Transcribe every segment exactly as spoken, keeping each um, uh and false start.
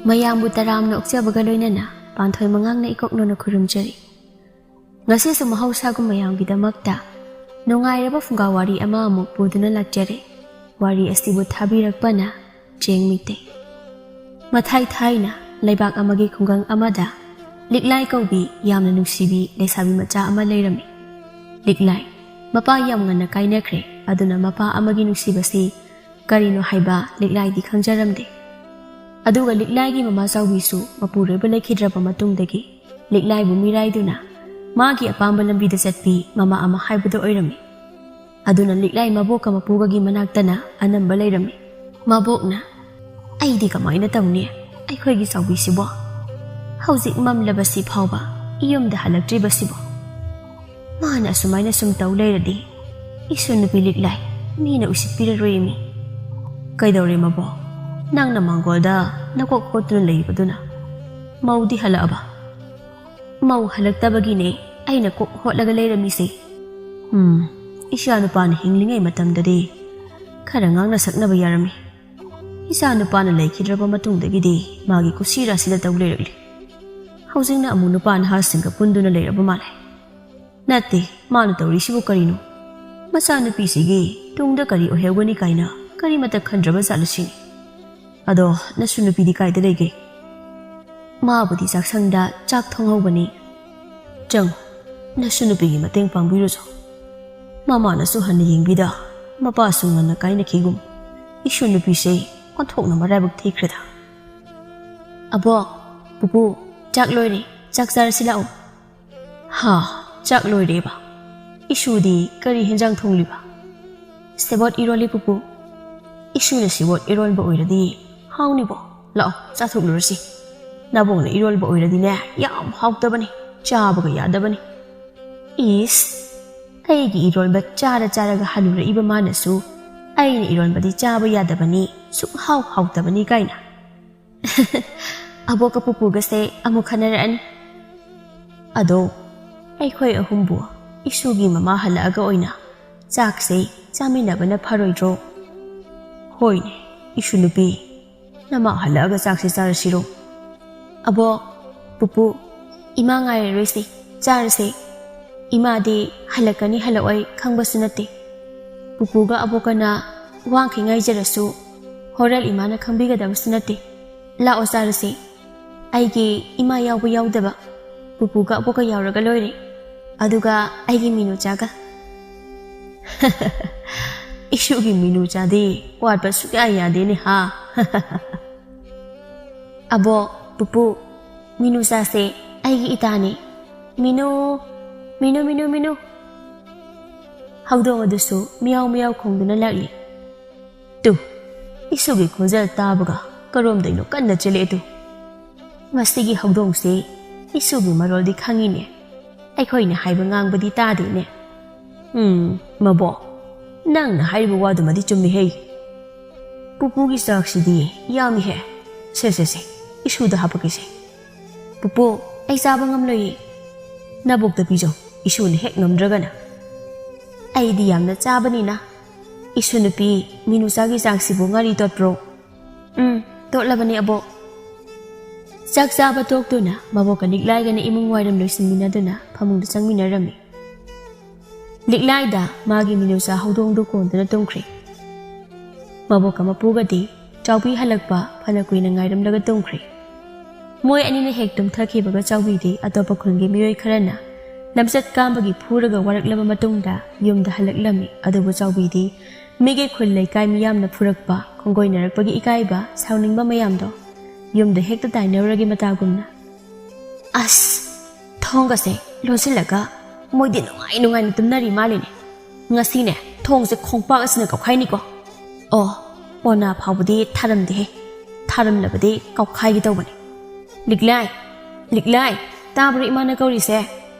ꯃꯌꯥꯝꯕꯨ ꯇꯔꯥꯝꯅ ꯑꯣꯛꯆꯕꯒ ꯂꯣꯏꯅꯅ ꯄꯥꯟꯊꯣꯏ ꯃꯉꯥꯡꯅ ꯏꯀꯣꯛ ꯅꯣꯟꯅ ꯈꯨꯔꯨꯝꯖꯔꯤ꯫ ꯉꯁꯤꯁꯨ ꯃꯍꯧꯁꯥꯒꯨꯝ ꯃꯌꯥꯝꯒꯤꯗꯃꯛꯇ ꯅꯨꯡꯉꯥꯏꯔꯕ ꯐꯨꯡꯒꯥ ꯋꯥꯔꯤ ꯑꯃ ꯑꯃꯨꯛ ꯄꯨꯗꯨꯅ ꯂꯥꯛꯆꯔꯦ꯫ ꯋꯥꯔꯤ ꯑꯁꯤꯕꯨ ꯊꯥꯕꯤꯔꯛꯄꯅ ꯆꯦꯡ ꯃꯤꯇꯩ꯫ ꯃꯊꯥꯏ ꯊꯥꯏꯅ ꯂꯩꯕꯥꯛ ꯑꯃꯒꯤ ꯈꯨꯡꯒꯪ ꯑꯃꯗ ꯂꯤꯛꯂꯥꯏ ꯀꯧꯕꯤ ꯌꯥꯝꯅ ꯅꯨꯡꯁꯤꯕꯤ ꯂꯩꯁꯥꯕꯤ ꯃꯆꯥ ꯑꯃ ꯂꯩꯔꯝꯃꯤ꯫ ꯂꯤꯛꯂꯥꯏ ꯃꯄꯥ ꯌꯥꯝ ꯉꯟꯅ ꯀꯥꯏꯅꯈ꯭ꯔꯦ꯫ ꯑꯗꯨꯅ ꯃꯄꯥ ꯑꯃꯒꯤ ꯅꯨꯡꯁꯤꯕꯁꯤ ꯀꯔꯤꯅꯣ ꯍꯥꯏꯕ ꯂꯤꯛꯂꯥꯏꯗꯤ ꯈꯪꯖꯔꯝꯗꯦ꯫ ꯑꯗꯨꯒ ꯂꯤꯛꯂꯥꯏꯒꯤ ꯃꯃꯥ ꯆꯥꯎꯕꯤꯁꯨ ꯃꯄꯨꯔꯣꯏꯕ ꯂꯩꯈꯤꯗ꯭ꯔꯕ ꯃꯇꯨꯡꯗꯒꯤ ꯂꯤꯛꯂꯥꯏꯕꯨ ꯃꯤꯔꯥꯏꯗꯨꯅ ꯃꯥꯒꯤ ꯑꯄꯥꯝꯕ ꯂꯝꯕꯤꯗ ꯆꯠꯄꯤ ꯃꯃꯥ ꯑꯃ ꯍꯥꯏꯕꯗꯣ ꯑꯣꯏꯔꯝꯃꯤ꯫ ꯑꯗꯨꯅ ꯂꯤꯛꯂꯥꯏ ꯃꯕꯣꯛꯀ ꯃꯄꯨꯒꯒꯤ ꯃꯅꯥꯛꯇꯅ ꯑꯅꯝꯕ ꯂꯩꯔꯝꯃꯤ꯫ ꯃꯕꯣꯛꯅ, "ꯑꯩꯗꯤ ꯀꯃꯥꯏꯅ ꯇꯧꯅꯤ? ꯑꯩꯈꯣꯏꯒꯤ ꯆꯥꯎꯕꯤꯁꯤꯕꯣ ꯍꯧꯖꯤꯛ ꯃꯝꯂꯕꯁꯤ ꯐꯥꯎꯕ ꯌꯨꯝꯗ ꯍꯜꯂꯛꯇ꯭ꯔꯤꯕꯁꯤꯕꯣ? ꯃꯥꯅ ꯑꯁꯨꯃꯥꯏꯅ ꯁꯨꯝ ꯇꯧ ꯂꯩꯔꯗꯤ ꯏꯁꯨ ꯅꯨꯄꯤ ꯂꯤꯛꯂꯥꯏ ꯃꯤꯅ ꯎꯁꯤꯠꯄꯤꯔꯔꯣꯏꯃꯤ꯫ ꯀꯩꯗꯧꯔꯦ ꯃꯕꯣꯛ? ꯅꯪꯅ ꯃꯥꯡꯒꯣꯜꯗ ꯅꯀꯣꯛ ꯍꯣꯠꯇꯨꯅ ꯂꯩꯕꯗꯨꯅ? ꯃꯧꯗꯤ ꯍꯜꯂꯛꯑꯕ?" "ꯃꯧ ꯍꯜꯂꯛꯇꯕꯒꯤꯅꯦ ꯑꯩꯅ ꯀꯣꯛ ꯍꯣꯠꯂꯒ ꯂꯩꯔꯝꯃꯤꯁꯦ꯫ ꯎꯝ, ꯏꯆꯥ ꯅꯨꯄꯥꯅ ꯍꯤꯡꯂꯤꯉꯩ ꯃꯇꯝꯗꯗꯤ ꯈꯔ ꯉꯥꯡꯅ ꯁꯛꯅꯕ ꯌꯥꯔꯝꯃꯤ꯫ ꯏꯆꯥ ꯅꯨꯄꯥꯅ ꯂꯩꯈꯤꯗ꯭ꯔꯕ ꯃꯇꯨꯡꯗꯒꯤꯗꯤ ꯃꯥꯒꯤ ꯀꯨꯁꯤ ꯔꯥꯁꯤꯗ ꯇꯧ ꯂꯩꯔꯛꯂꯤ꯫ ꯍꯧꯖꯤꯛꯅ ꯑꯃꯨꯛ ꯅꯨꯄꯥ ꯅꯍꯥꯁꯤꯡꯒ ꯄꯨꯟꯗꯨꯅ ꯂꯩꯔꯕ ꯃꯥꯜꯂꯦ꯫ ꯅꯠꯇꯦ, ꯃꯥꯅ ꯇꯧꯔꯤꯁꯤꯕꯨ ꯀꯔꯤꯅꯣ? ꯃꯆꯥꯅꯨꯄꯤꯁꯤꯒꯤ ꯇꯨꯡꯗ ꯀꯔꯤ ꯑꯣꯏꯍꯧꯒꯅꯤ ꯀꯥꯏꯅ ꯀꯔꯤꯃꯇ ꯈꯟꯗ꯭ꯔꯕ ꯖꯥꯠꯂꯁꯤꯅꯤ꯫ ꯑꯗꯣ ꯅꯁꯨ ꯅꯨꯄꯤꯗꯤ ꯀꯥꯏꯗ ꯂꯩꯒꯦ?" "ꯃꯥꯕꯨꯗꯤ ꯆꯥꯛꯁꯪꯗ ꯆꯥꯛ ꯊꯣꯡꯍꯧꯕꯅꯤ꯫ ꯆꯪꯉꯨ, ꯅꯁꯨ ꯅꯨꯄꯤꯒꯤ ꯃꯇꯦꯡ ꯄꯥꯡꯕꯤꯔꯨꯆꯣ꯫ ꯃꯃꯥꯅꯁꯨ ꯍꯟꯅ ꯌꯦꯡꯕꯤꯗ, ꯃꯄꯥꯁꯨ ꯉꯟꯅ ꯀꯥꯏꯅꯈꯤꯒꯨꯝ꯫ ꯏꯁꯨ ꯅꯨꯄꯤꯁꯦ ꯑꯣꯟꯊꯣꯛꯅ ꯃꯔꯥꯏꯕꯛ ꯊꯤꯈ꯭ꯔꯦꯗ꯫ ꯑꯕꯣꯛ, ꯄꯨꯄꯨ, ꯆꯥꯛ ꯂꯣꯏꯔꯦ, ꯆꯥꯛ ꯆꯥꯔꯁꯤ ꯂꯥꯛꯑꯣ꯫" "ꯍꯥ, ꯆꯥꯛ ꯂꯣꯏꯔꯦꯕ? ꯏꯁꯨꯗꯤ ꯀꯔꯤ ꯍꯦꯟꯖꯥꯡ ꯊꯣꯡꯂꯤꯕ?" "ꯁꯦꯕꯣꯠ ꯏꯔꯣꯜꯂꯤ ꯄꯨꯄꯨ꯫" "ꯏꯁꯨꯅ ꯁꯦꯕꯣꯠ ꯏꯔꯣꯟꯕ ꯑꯣꯏꯔꯗꯤ ꯍꯥꯎꯅꯤꯕꯣ꯫ ꯂꯥꯛꯑꯣ, ꯆꯥꯊꯣꯛꯂꯨꯔꯁꯤ꯫ ꯅꯕꯣꯛꯅ ꯏꯔꯣꯜꯕ ꯑꯣꯏꯔꯗꯤꯅꯦ ꯌꯥꯝ ꯍꯥꯎꯇꯕꯅꯤ, ꯆꯥꯕꯒ ꯌꯥꯗꯕꯅꯤ꯫" "ꯏꯁ, ꯑꯩꯒꯤ ꯏꯔꯣꯜꯕ ꯆꯥꯔ ꯆꯥꯔꯒ ꯍꯜꯂꯨꯔꯛꯏꯕ ꯃꯥꯅꯁꯨ ꯑꯩꯅ ꯏꯔꯣꯟꯕꯗꯤ ꯆꯥꯕ ꯌꯥꯗꯕꯅꯤ, ꯁꯨꯛꯍꯥꯎ ꯍꯥꯎꯇꯕꯅꯤ ꯀꯥꯏꯅ꯫" "ꯑꯕꯣꯛꯀ ꯄꯨꯄꯨꯒꯁꯦ ꯑꯃꯨꯛ ꯈꯟꯅꯔꯛꯑꯅꯤ꯫ ꯑꯗꯣ ꯑꯩꯈꯣꯏ ꯑꯍꯨꯝꯕꯨ ꯏꯁꯨꯒꯤ ꯃꯃꯥ ꯍꯜꯂꯛꯑꯒ ꯑꯣꯏꯅ ꯆꯥꯛꯁꯦ ꯆꯥꯃꯤꯟꯅꯕꯅ ꯐꯔꯣꯏꯗ꯭ꯔꯣ?" "ꯍꯣꯏꯅꯦ, ꯏꯁꯨ ꯅꯨꯄꯤ, ꯅꯃꯥ ꯍꯜꯂꯛꯑꯒ ꯆꯥꯛꯁꯦ ꯆꯥꯔꯁꯤꯔꯣ?" "ꯑꯕꯣꯛ, ꯄꯨꯄꯨ, ꯏꯃꯥ ꯉꯥꯏꯔꯔꯣꯏꯁꯤ, ꯆꯥꯔꯁꯤ꯫ ꯏꯃꯥꯗꯤ ꯍꯜꯂꯛꯀꯅꯤ ꯍꯜꯂꯛꯑꯣꯏ ꯈꯪꯕꯁꯨ ꯅꯠꯇꯦ꯫ ꯄꯨꯄꯨꯒ ꯑꯕꯣꯛꯀꯅ ꯋꯥꯡꯈꯩ ꯉꯥꯏꯖꯔꯁꯨ ꯍꯣꯔꯦꯟ ꯏꯃꯥꯅ ꯈꯪꯕꯤꯒꯗꯕꯁꯨ ꯅꯠꯇꯦ꯫ ꯂꯥꯛꯑꯣ ꯆꯥꯔꯁꯤ꯫ ꯑꯩꯒꯤ ꯏꯃꯥ ꯌꯥꯎꯕ ꯌꯥꯎꯗꯕ, ꯄꯨꯄꯨꯒ ꯑꯕꯣꯛꯀ ꯌꯥꯎꯔꯒ ꯂꯣꯏꯔꯦ꯫ ꯑꯗꯨꯒ ꯑꯩꯒꯤ ꯃꯤꯅꯨ ꯆꯥꯒ꯫" "ꯏꯁꯨꯒꯤ ꯃꯤꯅꯨ ꯆꯥꯗꯤ ꯋꯥꯠꯄ ꯁꯨꯡꯌꯥ ꯌꯥꯗꯦꯅꯦ ꯍꯥ?" "ꯑꯕꯣꯛ, ꯄꯨꯄꯨ, ꯃꯤꯅꯨ ꯆꯥꯁꯦ, ꯑꯩꯒꯤ ꯏꯇꯥꯅꯦ꯫ ꯃꯤꯅꯨ, ꯃꯤꯅꯨ, ꯃꯤꯅꯨ, ꯃꯤꯅꯨ꯫" ꯍꯧꯗꯣꯡ ꯑꯗꯨꯁꯨ ꯃꯤꯌꯥꯎ ꯃꯤꯌꯥꯎ ꯈꯣꯡꯗꯨꯅ ꯂꯥꯛꯂꯤ꯫ "ꯇꯨ, ꯏꯁꯨꯒꯤ ꯈꯣꯟꯖꯦꯜ ꯇꯥꯕꯒ ꯀꯔꯣꯝꯗꯩꯅꯣ ꯀꯟꯅ ꯆꯦꯜꯂꯛꯑꯦ ꯇꯨ꯫ ꯃꯁꯤꯒꯤ ꯍꯧꯗꯣꯡꯁꯤ ꯏꯁꯨꯒꯤ ꯃꯔꯣꯜꯗꯤ ꯈꯪꯉꯤꯅꯦ꯫ ꯑꯩꯈꯣꯏꯅ ꯍꯥꯏꯕ ꯉꯥꯡꯕꯗꯤ ꯇꯥꯗꯦꯅꯦ꯫ ꯎꯝ, ꯃꯕꯣꯛ, ꯅꯪꯅ ꯍꯥꯏꯔꯤꯕ ꯋꯥꯗꯨꯃꯗꯤ ꯆꯨꯝꯃꯤꯍꯦ꯫ ꯄꯨꯄꯨꯒꯤ ꯆꯥꯛꯁꯤꯗꯤ ꯌꯥꯝꯃꯤꯍꯦ꯫ ꯁꯦ, ꯁꯦ, ꯁꯦ, ꯏꯁꯨꯗ ꯍꯥꯄꯛꯀꯦꯁꯦ꯫ ꯄꯨꯄꯨ, ꯑꯩ ꯆꯥꯕ ꯉꯝꯂꯣꯏꯌꯦ꯫ ꯅꯕꯣꯛꯇ ꯄꯤꯖꯧ, ꯏꯁꯨꯅ ꯍꯦꯛ ꯉꯝꯗ꯭ꯔꯒꯅ꯫ ꯑꯩꯗꯤ ꯌꯥꯝꯅ ꯆꯥꯕꯅꯤꯅ꯫ ꯏꯁꯨ ꯅꯨꯄꯤ, ꯃꯤꯅꯨ ꯆꯥꯒꯤ ꯆꯥꯛꯁꯤꯕꯨ ꯉꯥꯔꯤ ꯇꯣꯠꯄ꯭ꯔꯣ?" "ꯎꯝ, ꯇꯣꯠꯂꯕꯅꯦ, ꯑꯕꯣꯛ꯫" ꯆꯥꯛ ꯆꯥꯕ ꯇꯣꯛꯇꯨꯅ ꯃꯕꯣꯛꯀ ꯂꯤꯛꯂꯥꯏꯒꯅ ꯏꯃꯨꯡ ꯋꯥꯏꯔꯝ ꯂꯣꯏꯁꯤꯟꯃꯤꯟꯅꯗꯨꯅ ꯐꯃꯨꯡꯗ ꯆꯪꯃꯤꯟꯅꯔꯝꯃꯤ꯫ ꯂꯤꯛꯂꯥꯏꯗ ꯃꯥꯒꯤ ꯃꯤꯅꯨꯆꯥ ꯍꯧꯗꯣꯡꯗꯨ ꯀꯣꯟꯗꯨꯅ ꯇꯨꯝꯈ꯭ꯔꯦ꯫ ꯃꯕꯣꯛꯀ ꯃꯄꯨꯒꯗꯤ ꯆꯥꯎꯕꯤ ꯍꯜꯂꯛꯄ ꯐꯅ ꯀꯨꯏꯅ ꯉꯥꯏꯔꯝꯂꯒ ꯇꯨꯝꯈ꯭ꯔꯦ꯫ ꯃꯣꯏ ꯑꯅꯤꯅ ꯍꯦꯛ ꯇꯨꯝꯊꯈꯤꯕꯒ ꯆꯥꯎꯕꯤꯗꯤ ꯑꯇꯣꯞꯄ ꯈꯨꯟꯒꯤ ꯃꯤꯑꯣꯏ ꯈꯔꯅ ꯂꯝꯆꯠ ꯀꯥꯝꯕꯒꯤ ꯐꯨꯔꯒ ꯋꯥꯔꯛꯂꯕ ꯃꯇꯨꯡꯗ ꯌꯨꯝꯗ ꯍꯜꯂꯛꯂꯝꯃꯤ꯫ ꯑꯗꯨꯕꯨ ꯆꯥꯎꯕꯤꯗꯤ ꯃꯤꯒꯤ ꯈꯨꯜ ꯂꯩꯀꯥꯏ ꯃꯤꯌꯥꯝꯅ ꯐꯨꯔꯛꯄ, ꯈꯣꯡꯒꯣꯏꯅꯔꯛꯄꯒꯤ ꯏꯀꯥꯏꯕ, ꯁꯥꯎꯅꯤꯡꯕ ꯃꯌꯥꯝꯗꯣ ꯌꯨꯝꯗ ꯍꯦꯛꯇ ꯇꯥꯏꯅꯔꯨꯔꯒꯦ ꯃꯇꯥꯒꯨꯝꯅ꯫ "ꯑꯁ, ꯊꯣꯡꯒꯁꯦ ꯂꯣꯟꯁꯤꯜꯂꯒ ꯃꯣꯏꯗꯤ ꯅꯨꯡꯉꯥꯏ ꯅꯨꯡꯉꯥꯏꯅ ꯇꯨꯝꯅꯔꯤ ꯃꯥꯜꯂꯤꯅꯦ꯫ ꯉꯁꯤꯅꯦ ꯊꯣꯡꯁꯦ ꯈꯣꯡꯄꯥꯛ ꯑꯁꯤꯅ ꯀꯧꯈꯥꯏꯅꯤꯀꯣ꯫ ꯑꯣ, ꯑꯣꯅꯥ ꯐꯥꯎꯕꯗꯤ ꯊꯥꯔꯝꯗꯦꯍꯦ꯫ ꯊꯥꯔꯝꯂꯕꯗꯤ ꯀꯧꯈꯥꯏꯒꯦ ꯇꯧꯕꯅꯦ꯫ ꯂꯤꯛꯂꯥꯏ, ꯂꯤꯛꯂꯥꯏ, ꯇꯥꯕ꯭ꯔꯣ ꯏꯃꯥꯅ ꯀꯧꯔꯤꯁꯦ?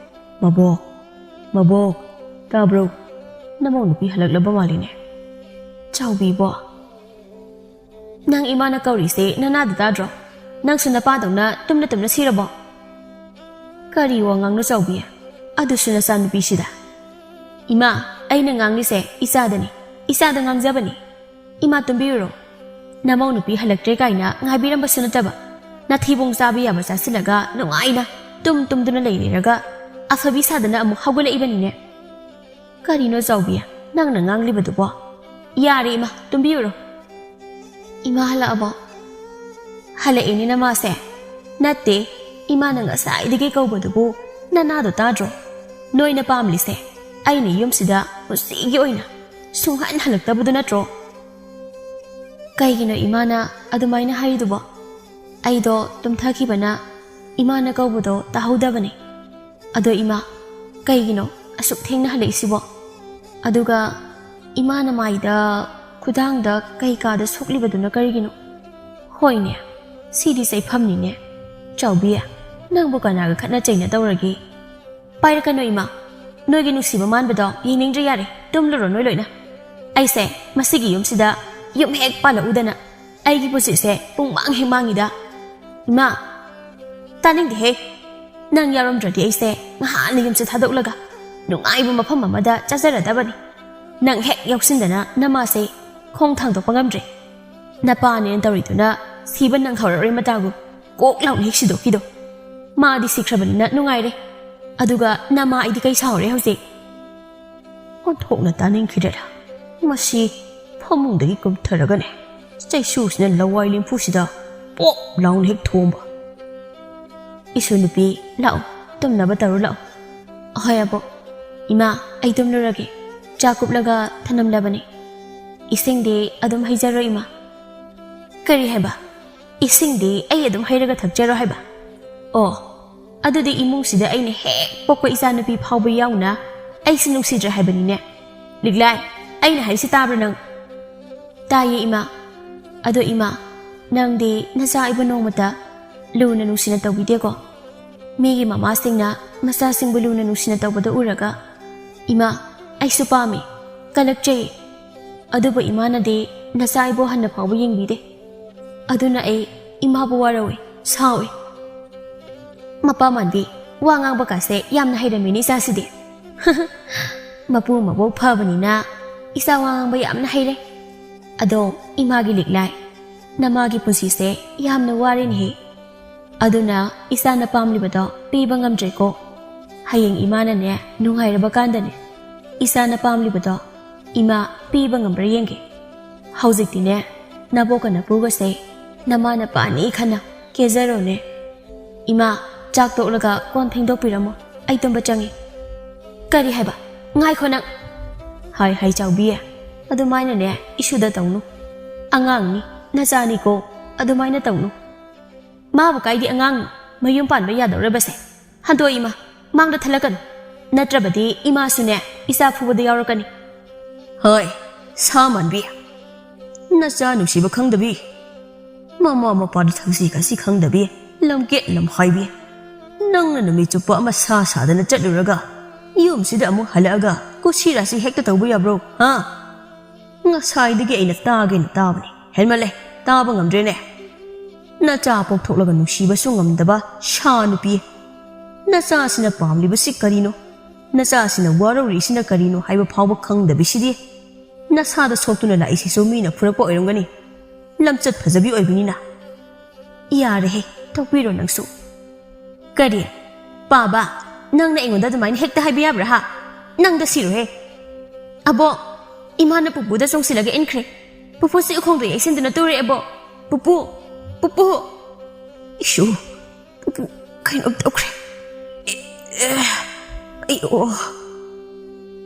ꯃꯕꯣꯛ, ꯃꯕꯣꯛ, ꯇꯥꯕ꯭ꯔꯣ? ꯅꯃꯧ ꯅꯨꯄꯤ ꯍꯜꯂꯛꯂꯕ ꯃꯥꯜꯂꯤꯅꯦ꯫ ꯆꯥꯎꯕꯤꯕꯣ, ꯅꯪ ꯏꯃꯥꯅ ꯀꯧꯔꯤꯁꯦ ꯅꯅꯥꯗ ꯇꯥꯗ꯭ꯔꯣ? ꯅꯪꯁꯨ ꯅꯄꯥꯗꯧꯅ ꯇꯨꯝꯅ ꯇꯨꯝꯅ ꯁꯤꯔꯕꯣ?" "ꯀꯔꯤ ꯋꯥ ꯉꯥꯡꯅꯣ ꯆꯥꯎꯕꯤ? ꯑꯗꯨꯁꯨ ꯅꯆꯥꯅꯨꯄꯤꯁꯤꯗ?" "ꯏꯃꯥ, ꯑꯩꯅ ꯉꯥꯡꯂꯤꯁꯦ ꯏꯆꯥꯗꯅꯤ, ꯏꯆꯥꯗ ꯉꯥꯡꯖꯕꯅꯤ꯫ ꯏꯃꯥ ꯇꯨꯝꯕꯤꯔꯨꯔꯣ꯫" ꯅꯃꯧ ꯅꯨꯄꯤ ꯍꯜꯂꯛꯇ꯭ꯔꯦ ꯀꯥꯏꯅ ꯉꯥꯏꯕꯤꯔꯝꯕꯁꯨ ꯅꯠꯇꯕ, ꯅꯊꯤꯕꯣꯡ ꯆꯥꯕ ꯌꯥꯕ ꯆꯥꯁꯤꯜꯂꯒ ꯅꯨꯡꯉꯥꯏꯅ ꯇꯨꯝ ꯇꯨꯝꯗꯨꯅ ꯂꯩꯔꯦꯔꯒ ꯑꯐꯕꯤ ꯁꯥꯗꯅ ꯑꯃꯨꯛ ꯍꯧꯒꯠꯂꯛꯏꯕꯅꯤꯅꯦ꯫ ꯀꯔꯤꯅꯣ ꯆꯥꯎꯕꯤ, ꯅꯪꯅ ꯉꯥꯡꯂꯤꯕꯗꯨꯕꯣ? ꯌꯥꯔꯦ ꯏꯃꯥ, ꯇꯨꯝꯕꯤꯔꯨꯔꯣ꯫ ꯏꯃꯥ ꯍꯜꯂꯛꯑꯕꯣ? ꯍꯜꯂꯛꯑꯦꯅꯦ ꯅꯃꯥꯁꯦ꯫ ꯅꯠꯇꯦ, ꯏꯃꯥꯅ ꯉꯁꯥꯏꯗꯒꯤ ꯀꯧꯕꯗꯨꯕꯨ ꯅꯅꯥꯗꯣ ꯇꯥꯗ꯭ꯔꯣ? ꯅꯣꯏꯅ ꯄꯥꯝꯂꯤꯁꯦ ꯑꯩꯅ ꯌꯨꯝꯁꯤꯗ ꯄꯨꯟꯁꯤꯒꯤ ꯑꯣꯏꯅ ꯁꯨꯡꯍꯟ ꯍꯜꯂꯛꯇꯕꯗꯨ ꯅꯠꯇ꯭ꯔꯣ? ꯀꯩꯒꯤꯅꯣ ꯏꯃꯥꯅ ꯑꯗꯨꯃꯥꯏꯅ ꯍꯥꯏꯔꯤꯗꯨꯕꯣ? ꯑꯩꯗꯣ ꯇꯨꯝꯊꯈꯤꯕꯅ ꯏꯃꯥꯅ ꯀꯧꯕꯗꯣ ꯇꯥꯍꯧꯗꯕꯅꯦ꯫ ꯑꯗꯣ ꯏꯃꯥ, ꯀꯩꯒꯤꯅꯣ ꯑꯁꯨꯛ ꯊꯦꯡꯅ ꯍꯜꯂꯛꯏꯁꯤꯕꯣ? ꯑꯗꯨꯒ ꯏꯃꯥꯅ ꯃꯥꯏꯗ, ꯈꯨꯗꯥꯡꯗ, ꯀꯩꯀꯥꯗ ꯁꯣꯛꯂꯤꯕꯗꯨꯅ ꯀꯔꯤꯒꯤꯅꯣ? ꯍꯣꯏꯅꯦ, ꯁꯤꯗꯤ ꯆꯩꯐꯝꯅꯤꯅꯦ꯫ ꯆꯥꯎꯕꯤ, ꯅꯪꯕꯨ ꯀꯅꯥꯒ ꯈꯠꯅ ꯆꯩꯅ ꯇꯧꯔꯒꯦ? ꯄꯥꯏꯔꯛꯀꯅꯨ ꯏꯃꯥ, ꯅꯣꯏꯒꯤ ꯅꯨꯡꯁꯤꯕ ꯃꯥꯟꯕꯗꯣ ꯌꯦꯡꯅꯤꯡꯗ꯭ꯔꯦ, ꯌꯥꯔꯦ, ꯇꯨꯝꯂꯨꯔꯣ ꯅꯣꯏ ꯂꯣꯏꯅ꯫ ꯑꯩꯁꯦ ꯃꯁꯤꯒꯤ ꯌꯨꯝꯁꯤꯗ ꯌꯨꯝ ꯍꯦꯛ ꯄꯥꯜꯂꯛꯎꯗꯅ ꯑꯩꯒꯤ ꯄꯨꯟꯁꯤꯁꯦ ꯄꯨꯡ ꯃꯥꯡ ꯍꯦꯛ ꯃꯥꯡꯉꯤꯗ꯫ ꯏꯃꯥ, ꯇꯥꯅꯤꯡꯗꯦꯍꯦ꯫ ꯅꯪ ꯌꯥꯎꯔꯝꯗ꯭ꯔꯗꯤ ꯑꯩꯁꯦ ꯉꯍꯥꯟꯅ ꯌꯨꯝꯁꯦ ꯊꯥꯗꯣꯛꯂꯒ ꯅꯨꯡꯉꯥꯏꯕ ꯃꯐꯝ ꯑꯃꯗ ꯆꯠꯆꯔꯗꯕꯅꯤ꯫ ꯅꯪ ꯍꯦꯛ ꯌꯥꯎꯁꯤꯟꯗꯅ ꯅꯃꯥꯁꯦ ꯈꯣꯡ ꯊꯥꯡꯗꯣꯛꯄ ꯉꯝꯗ꯭ꯔꯦ꯫ ꯅꯄꯥꯅꯦꯅ ꯇꯧꯔꯤꯗꯨꯅ ꯁꯤꯕ ꯅꯪꯍꯧꯔꯔꯣꯏ ꯃꯇꯥꯒꯨꯝ ꯀꯣꯛ ꯂꯥꯎꯅ ꯍꯦꯛ ꯁꯤꯗꯣꯛꯈꯤꯗꯣ꯫ ꯃꯥꯗꯤ ꯁꯤꯈ꯭ꯔꯕꯅꯤꯅ ꯅꯨꯡꯉꯥꯏꯔꯦ꯫ ꯑꯗꯨꯒ ꯅꯃꯥ ꯑꯩꯗꯤ ꯀꯩ ꯁꯥꯎꯔꯦ ꯍꯧꯖꯤꯛ? ꯑꯣꯟꯊꯣꯛꯅ ꯇꯥꯅꯤꯡꯈꯤꯗ꯭ꯔꯦꯗ꯫ ꯃꯁꯤ ꯐꯃꯨꯡꯗꯒꯤ ꯀꯨꯝꯊꯔꯒꯅꯦ ꯆꯩꯁꯨꯁꯤꯅ ꯂꯋꯥꯏ ꯂꯦꯝꯐꯨꯁꯤꯗ ꯄꯣꯞ ꯂꯥꯎꯅ ꯍꯦꯛ ꯊꯣꯝꯕ꯫ ꯏꯁꯨ ꯅꯨꯄꯤ, ꯂꯥꯛꯑꯣ, ꯇꯨꯝꯅꯕ ꯇꯧꯔꯨ ꯂꯥꯛꯑꯣ꯫ ꯑꯍꯣꯏ ꯑꯕꯣꯛ꯫ ꯏꯃꯥ, ꯑꯩ ꯇꯨꯝꯂꯨꯔꯒꯦ꯫ ꯆꯥ ꯀꯨꯞꯂꯒ ꯊꯅꯝꯂꯕꯅꯤ꯫ ꯏꯁꯤꯡꯗꯤ ꯑꯗꯨꯝ ꯍꯩꯖꯔꯣ ꯏꯃꯥ꯫ ꯀꯔꯤ ꯍꯥꯏꯕ? ꯏꯁꯤꯡꯗꯤ ꯑꯩ ꯑꯗꯨꯝ ꯍꯩꯔꯒ ꯊꯛꯆꯔꯣ ꯍꯥꯏꯕ? ꯑꯣ, ꯑꯗꯨꯗꯤ ꯏꯃꯨꯡꯁꯤꯗ ꯑꯩꯅ ꯍꯦꯛ ꯄꯣꯛꯄ ꯏꯆꯥꯅꯨꯄꯤ ꯐꯥꯎꯕ ꯌꯥꯎꯅ ꯑꯩꯁꯤ ꯅꯨꯡꯁꯤꯗ꯭ꯔꯦ ꯍꯥꯏꯕꯅꯤꯅꯦ꯫ ꯂꯤꯛꯂꯥꯏ, ꯑꯩꯅ ꯍꯥꯏꯁꯤ ꯇꯥꯕ꯭ꯔꯥ ꯅꯪ? ꯇꯥꯏꯌꯦ ꯏꯃꯥ꯫ ꯑꯗꯣ ꯏꯃꯥ, ꯅꯪꯗꯤ ꯅꯆꯥ ꯑꯩꯕꯨ ꯅꯣꯡꯃꯇ ꯂꯨꯅ ꯅꯨꯡꯁꯤꯅ ꯇꯧꯕꯤꯗꯦꯀꯣ? ꯃꯤꯒꯤ ꯃꯃꯥꯁꯤꯡꯅ ꯃꯆꯥꯁꯤꯡꯕꯨ ꯂꯨꯅ ꯅꯨꯡꯁꯤꯅ ꯇꯧꯕꯗ ꯎꯔꯒ, ꯏꯃꯥ, ꯑꯩꯁꯨ ꯄꯥꯝꯃꯤ, ꯀꯜꯂꯛꯆꯩ꯫ ꯑꯗꯨꯕꯨ ꯏꯃꯥꯅꯗꯤ ꯅꯆꯥ ꯑꯩꯕꯨ ꯍꯟꯅ ꯐꯥꯎꯕ ꯌꯦꯡꯕꯤꯗꯦ꯫ ꯑꯗꯨꯅ ꯑꯩ ꯏꯃꯥꯕꯨ ꯋꯥꯔꯧꯏ, ꯁꯥꯎꯏ꯫ ꯃꯄꯥ ꯃꯥꯟꯕꯤ, ꯋꯥ ꯉꯥꯡꯕ ꯀꯥꯁꯦ ꯌꯥꯝꯅ ꯍꯩꯔꯝꯃꯤꯅꯦ ꯏꯆꯥꯁꯤꯗꯤ꯫ ꯃꯄꯨ ꯃꯕꯣꯛ ꯐꯕꯅꯤꯅ ꯏꯆꯥ ꯋꯥ ꯉꯥꯡꯕ ꯌꯥꯝꯅ ꯍꯩꯔꯦ꯫ ꯑꯗꯣ ꯏꯃꯥꯒꯤ ꯂꯤꯛꯂꯥꯏ, ꯅꯃꯥꯒꯤ ꯄꯨꯟꯁꯤꯁꯦ ꯌꯥꯝꯅ ꯋꯥꯔꯦꯅꯦꯍꯦ꯫ ꯑꯗꯨꯅ ꯏꯆꯥꯅ ꯄꯥꯝꯂꯤꯕꯗꯣ ꯄꯤꯕ ꯉꯝꯗ꯭ꯔꯦꯀꯣ꯫ ꯍꯌꯦꯡ ꯏꯃꯥꯅꯅꯦ ꯅꯨꯡꯉꯥꯏꯔꯕ ꯀꯥꯟꯗꯅꯦ ꯏꯆꯥꯅ ꯄꯥꯝꯂꯤꯕꯗꯣ ꯏꯃꯥ ꯄꯤꯕ ꯉꯝꯕ꯭ꯔꯥ ꯌꯦꯡꯒꯦ꯫ ꯍꯧꯖꯤꯛꯇꯤꯅꯦ ꯅꯕꯣꯛꯀ ꯅꯄꯨꯒꯁꯦ ꯅꯃꯥ ꯅꯄꯥ ꯑꯅꯤ ꯈꯟꯅ ꯀꯦꯖꯔꯣꯅꯦ꯫ ꯏꯃꯥ, ꯆꯥꯛ ꯇꯣꯛꯂꯒ ꯀꯣꯟ ꯐꯦꯡꯗꯣꯛꯄꯤꯔꯝꯃꯣ, ꯑꯩ ꯇꯨꯝꯕ ꯆꯪꯉꯤ꯫ ꯀꯔꯤ ꯍꯥꯏꯕ? ꯉꯥꯏꯈꯣ ꯅꯪ꯫ ꯍꯥꯏ ꯍꯥꯏ ꯆꯥꯎꯕꯤ, ꯑꯗꯨꯃꯥꯏꯅꯅꯦ ꯏꯁꯨꯗ ꯇꯧꯅꯨ꯫ ꯑꯉꯥꯡꯅꯤ, ꯅꯆꯥꯅꯤꯀꯣ, ꯑꯗꯨꯃꯥꯏꯅ ꯇꯧꯅꯨ꯫ ꯃꯥꯕꯨ ꯀꯥꯏꯗꯤ ꯑꯉꯥꯡꯅꯣ ꯃꯌꯨꯝ ꯄꯥꯟꯕ ꯌꯥꯗꯧꯔꯕꯁꯦ? ꯍꯟꯗꯣꯛ ꯏꯃꯥ, ꯃꯥꯡꯗ ꯊꯠꯂꯛꯀꯅꯨ꯫ ꯅꯠꯇ꯭ꯔꯕꯗꯤ ꯏꯃꯥꯁꯨꯅꯦ ꯏꯆꯥ ꯐꯨꯕꯗ ꯌꯥꯎꯔꯛꯀꯅꯤ꯫ ꯍꯣꯏ, ꯁꯥ ꯃꯥꯟꯕꯤ꯫ ꯅꯆꯥ ꯅꯨꯡꯁꯤꯕ ꯈꯪꯗꯕꯤ꯫ ꯃꯃꯥ ꯃꯄꯥꯗ ꯊꯛꯁꯤ ꯈꯥꯁꯤ ꯈꯪꯗꯕꯤ꯫ ꯂꯝꯀꯦꯠ ꯂꯝꯍꯥꯏꯕꯤ꯫ ꯅꯪꯅ ꯅꯨꯃꯤꯠ ꯆꯨꯞꯄ ꯑꯃ ꯁꯥ ꯁꯥꯗꯅ ꯆꯠꯂꯨꯔꯒ ꯌꯨꯝꯁꯤꯗ ꯑꯃꯨꯛ ꯍꯜꯂꯛꯑꯒ ꯀꯨꯁꯤ ꯔꯥꯁꯤ ꯍꯦꯛꯇ ꯇꯧꯕ ꯌꯥꯕ꯭ꯔꯣ? ꯍꯥ? ꯉꯁꯥꯏꯗꯒꯤ ꯑꯩꯅ ꯇꯥꯒꯦꯅ ꯇꯥꯕꯅꯤ꯫ ꯍꯦꯟꯃꯜꯂꯦ꯫ ꯇꯥꯕ ꯉꯝꯗ꯭ꯔꯦꯅꯦ꯫ ꯅꯆꯥ ꯄꯣꯛꯊꯣꯛꯂꯒ ꯅꯨꯡꯁꯤꯕꯁꯨ ꯉꯝꯗꯕ ꯁꯥ ꯅꯨꯄꯤ꯫ ꯅꯆꯥꯁꯤꯅ ꯄꯥꯝꯂꯤꯕꯁꯤ ꯀꯔꯤꯅꯣ? ꯅꯆꯥꯁꯤꯅ ꯋꯥꯔꯧꯔꯤꯁꯤꯅ ꯀꯔꯤꯅꯣ ꯍꯥꯏꯕ ꯐꯥꯎꯕ ꯈꯪꯗꯕꯤꯁꯤꯗꯤ꯫ ꯅꯁꯥꯗ ꯁꯣꯛꯇꯨꯅ ꯂꯥꯛꯏꯁꯤꯁꯨ ꯃꯤꯅ ꯐꯨꯔꯛꯄ ꯑꯣꯏꯔꯝꯒꯅꯤ꯫ ꯂꯝꯆꯠ ꯐꯖꯕꯤ ꯑꯣꯏꯕꯅꯤꯅ꯫ ꯌꯥꯔꯦꯍꯦ, ꯇꯣꯛꯄꯤꯔꯣ ꯅꯪꯁꯨ꯫ ꯀꯔꯤ? ꯄꯥꯕ, ꯅꯪꯅ ꯑꯩꯉꯣꯟꯗ ꯑꯗꯨꯃꯥꯏꯅ ꯍꯦꯛꯇ ꯍꯥꯏꯕ ꯌꯥꯕ꯭ꯔꯥ ꯍꯥ? ꯅꯪꯗ ꯁꯤꯔꯣꯍꯦ꯫ ꯑꯕꯣꯛ, ꯏꯃꯥꯅ ꯄꯨꯄꯨꯗ ꯆꯣꯡꯁꯤꯜꯂꯒ ꯏꯟꯈ꯭ꯔꯦ꯫ ꯄꯨꯄꯨꯁꯤ ꯎꯈꯣꯡꯗ ꯌꯩꯁꯤꯟꯗꯨꯅ ꯇꯨꯔꯦ ꯑꯕꯣꯛ꯫ ꯄꯨꯄꯨ, ꯄꯨꯄꯨ꯫ ꯏꯁꯨ, ꯄꯨꯄꯨ ꯀꯩꯅꯣꯝ ꯇꯧꯈ꯭ꯔꯦ꯫ ꯑꯦ, ꯑꯦ, ꯑꯩ ꯑꯣ꯫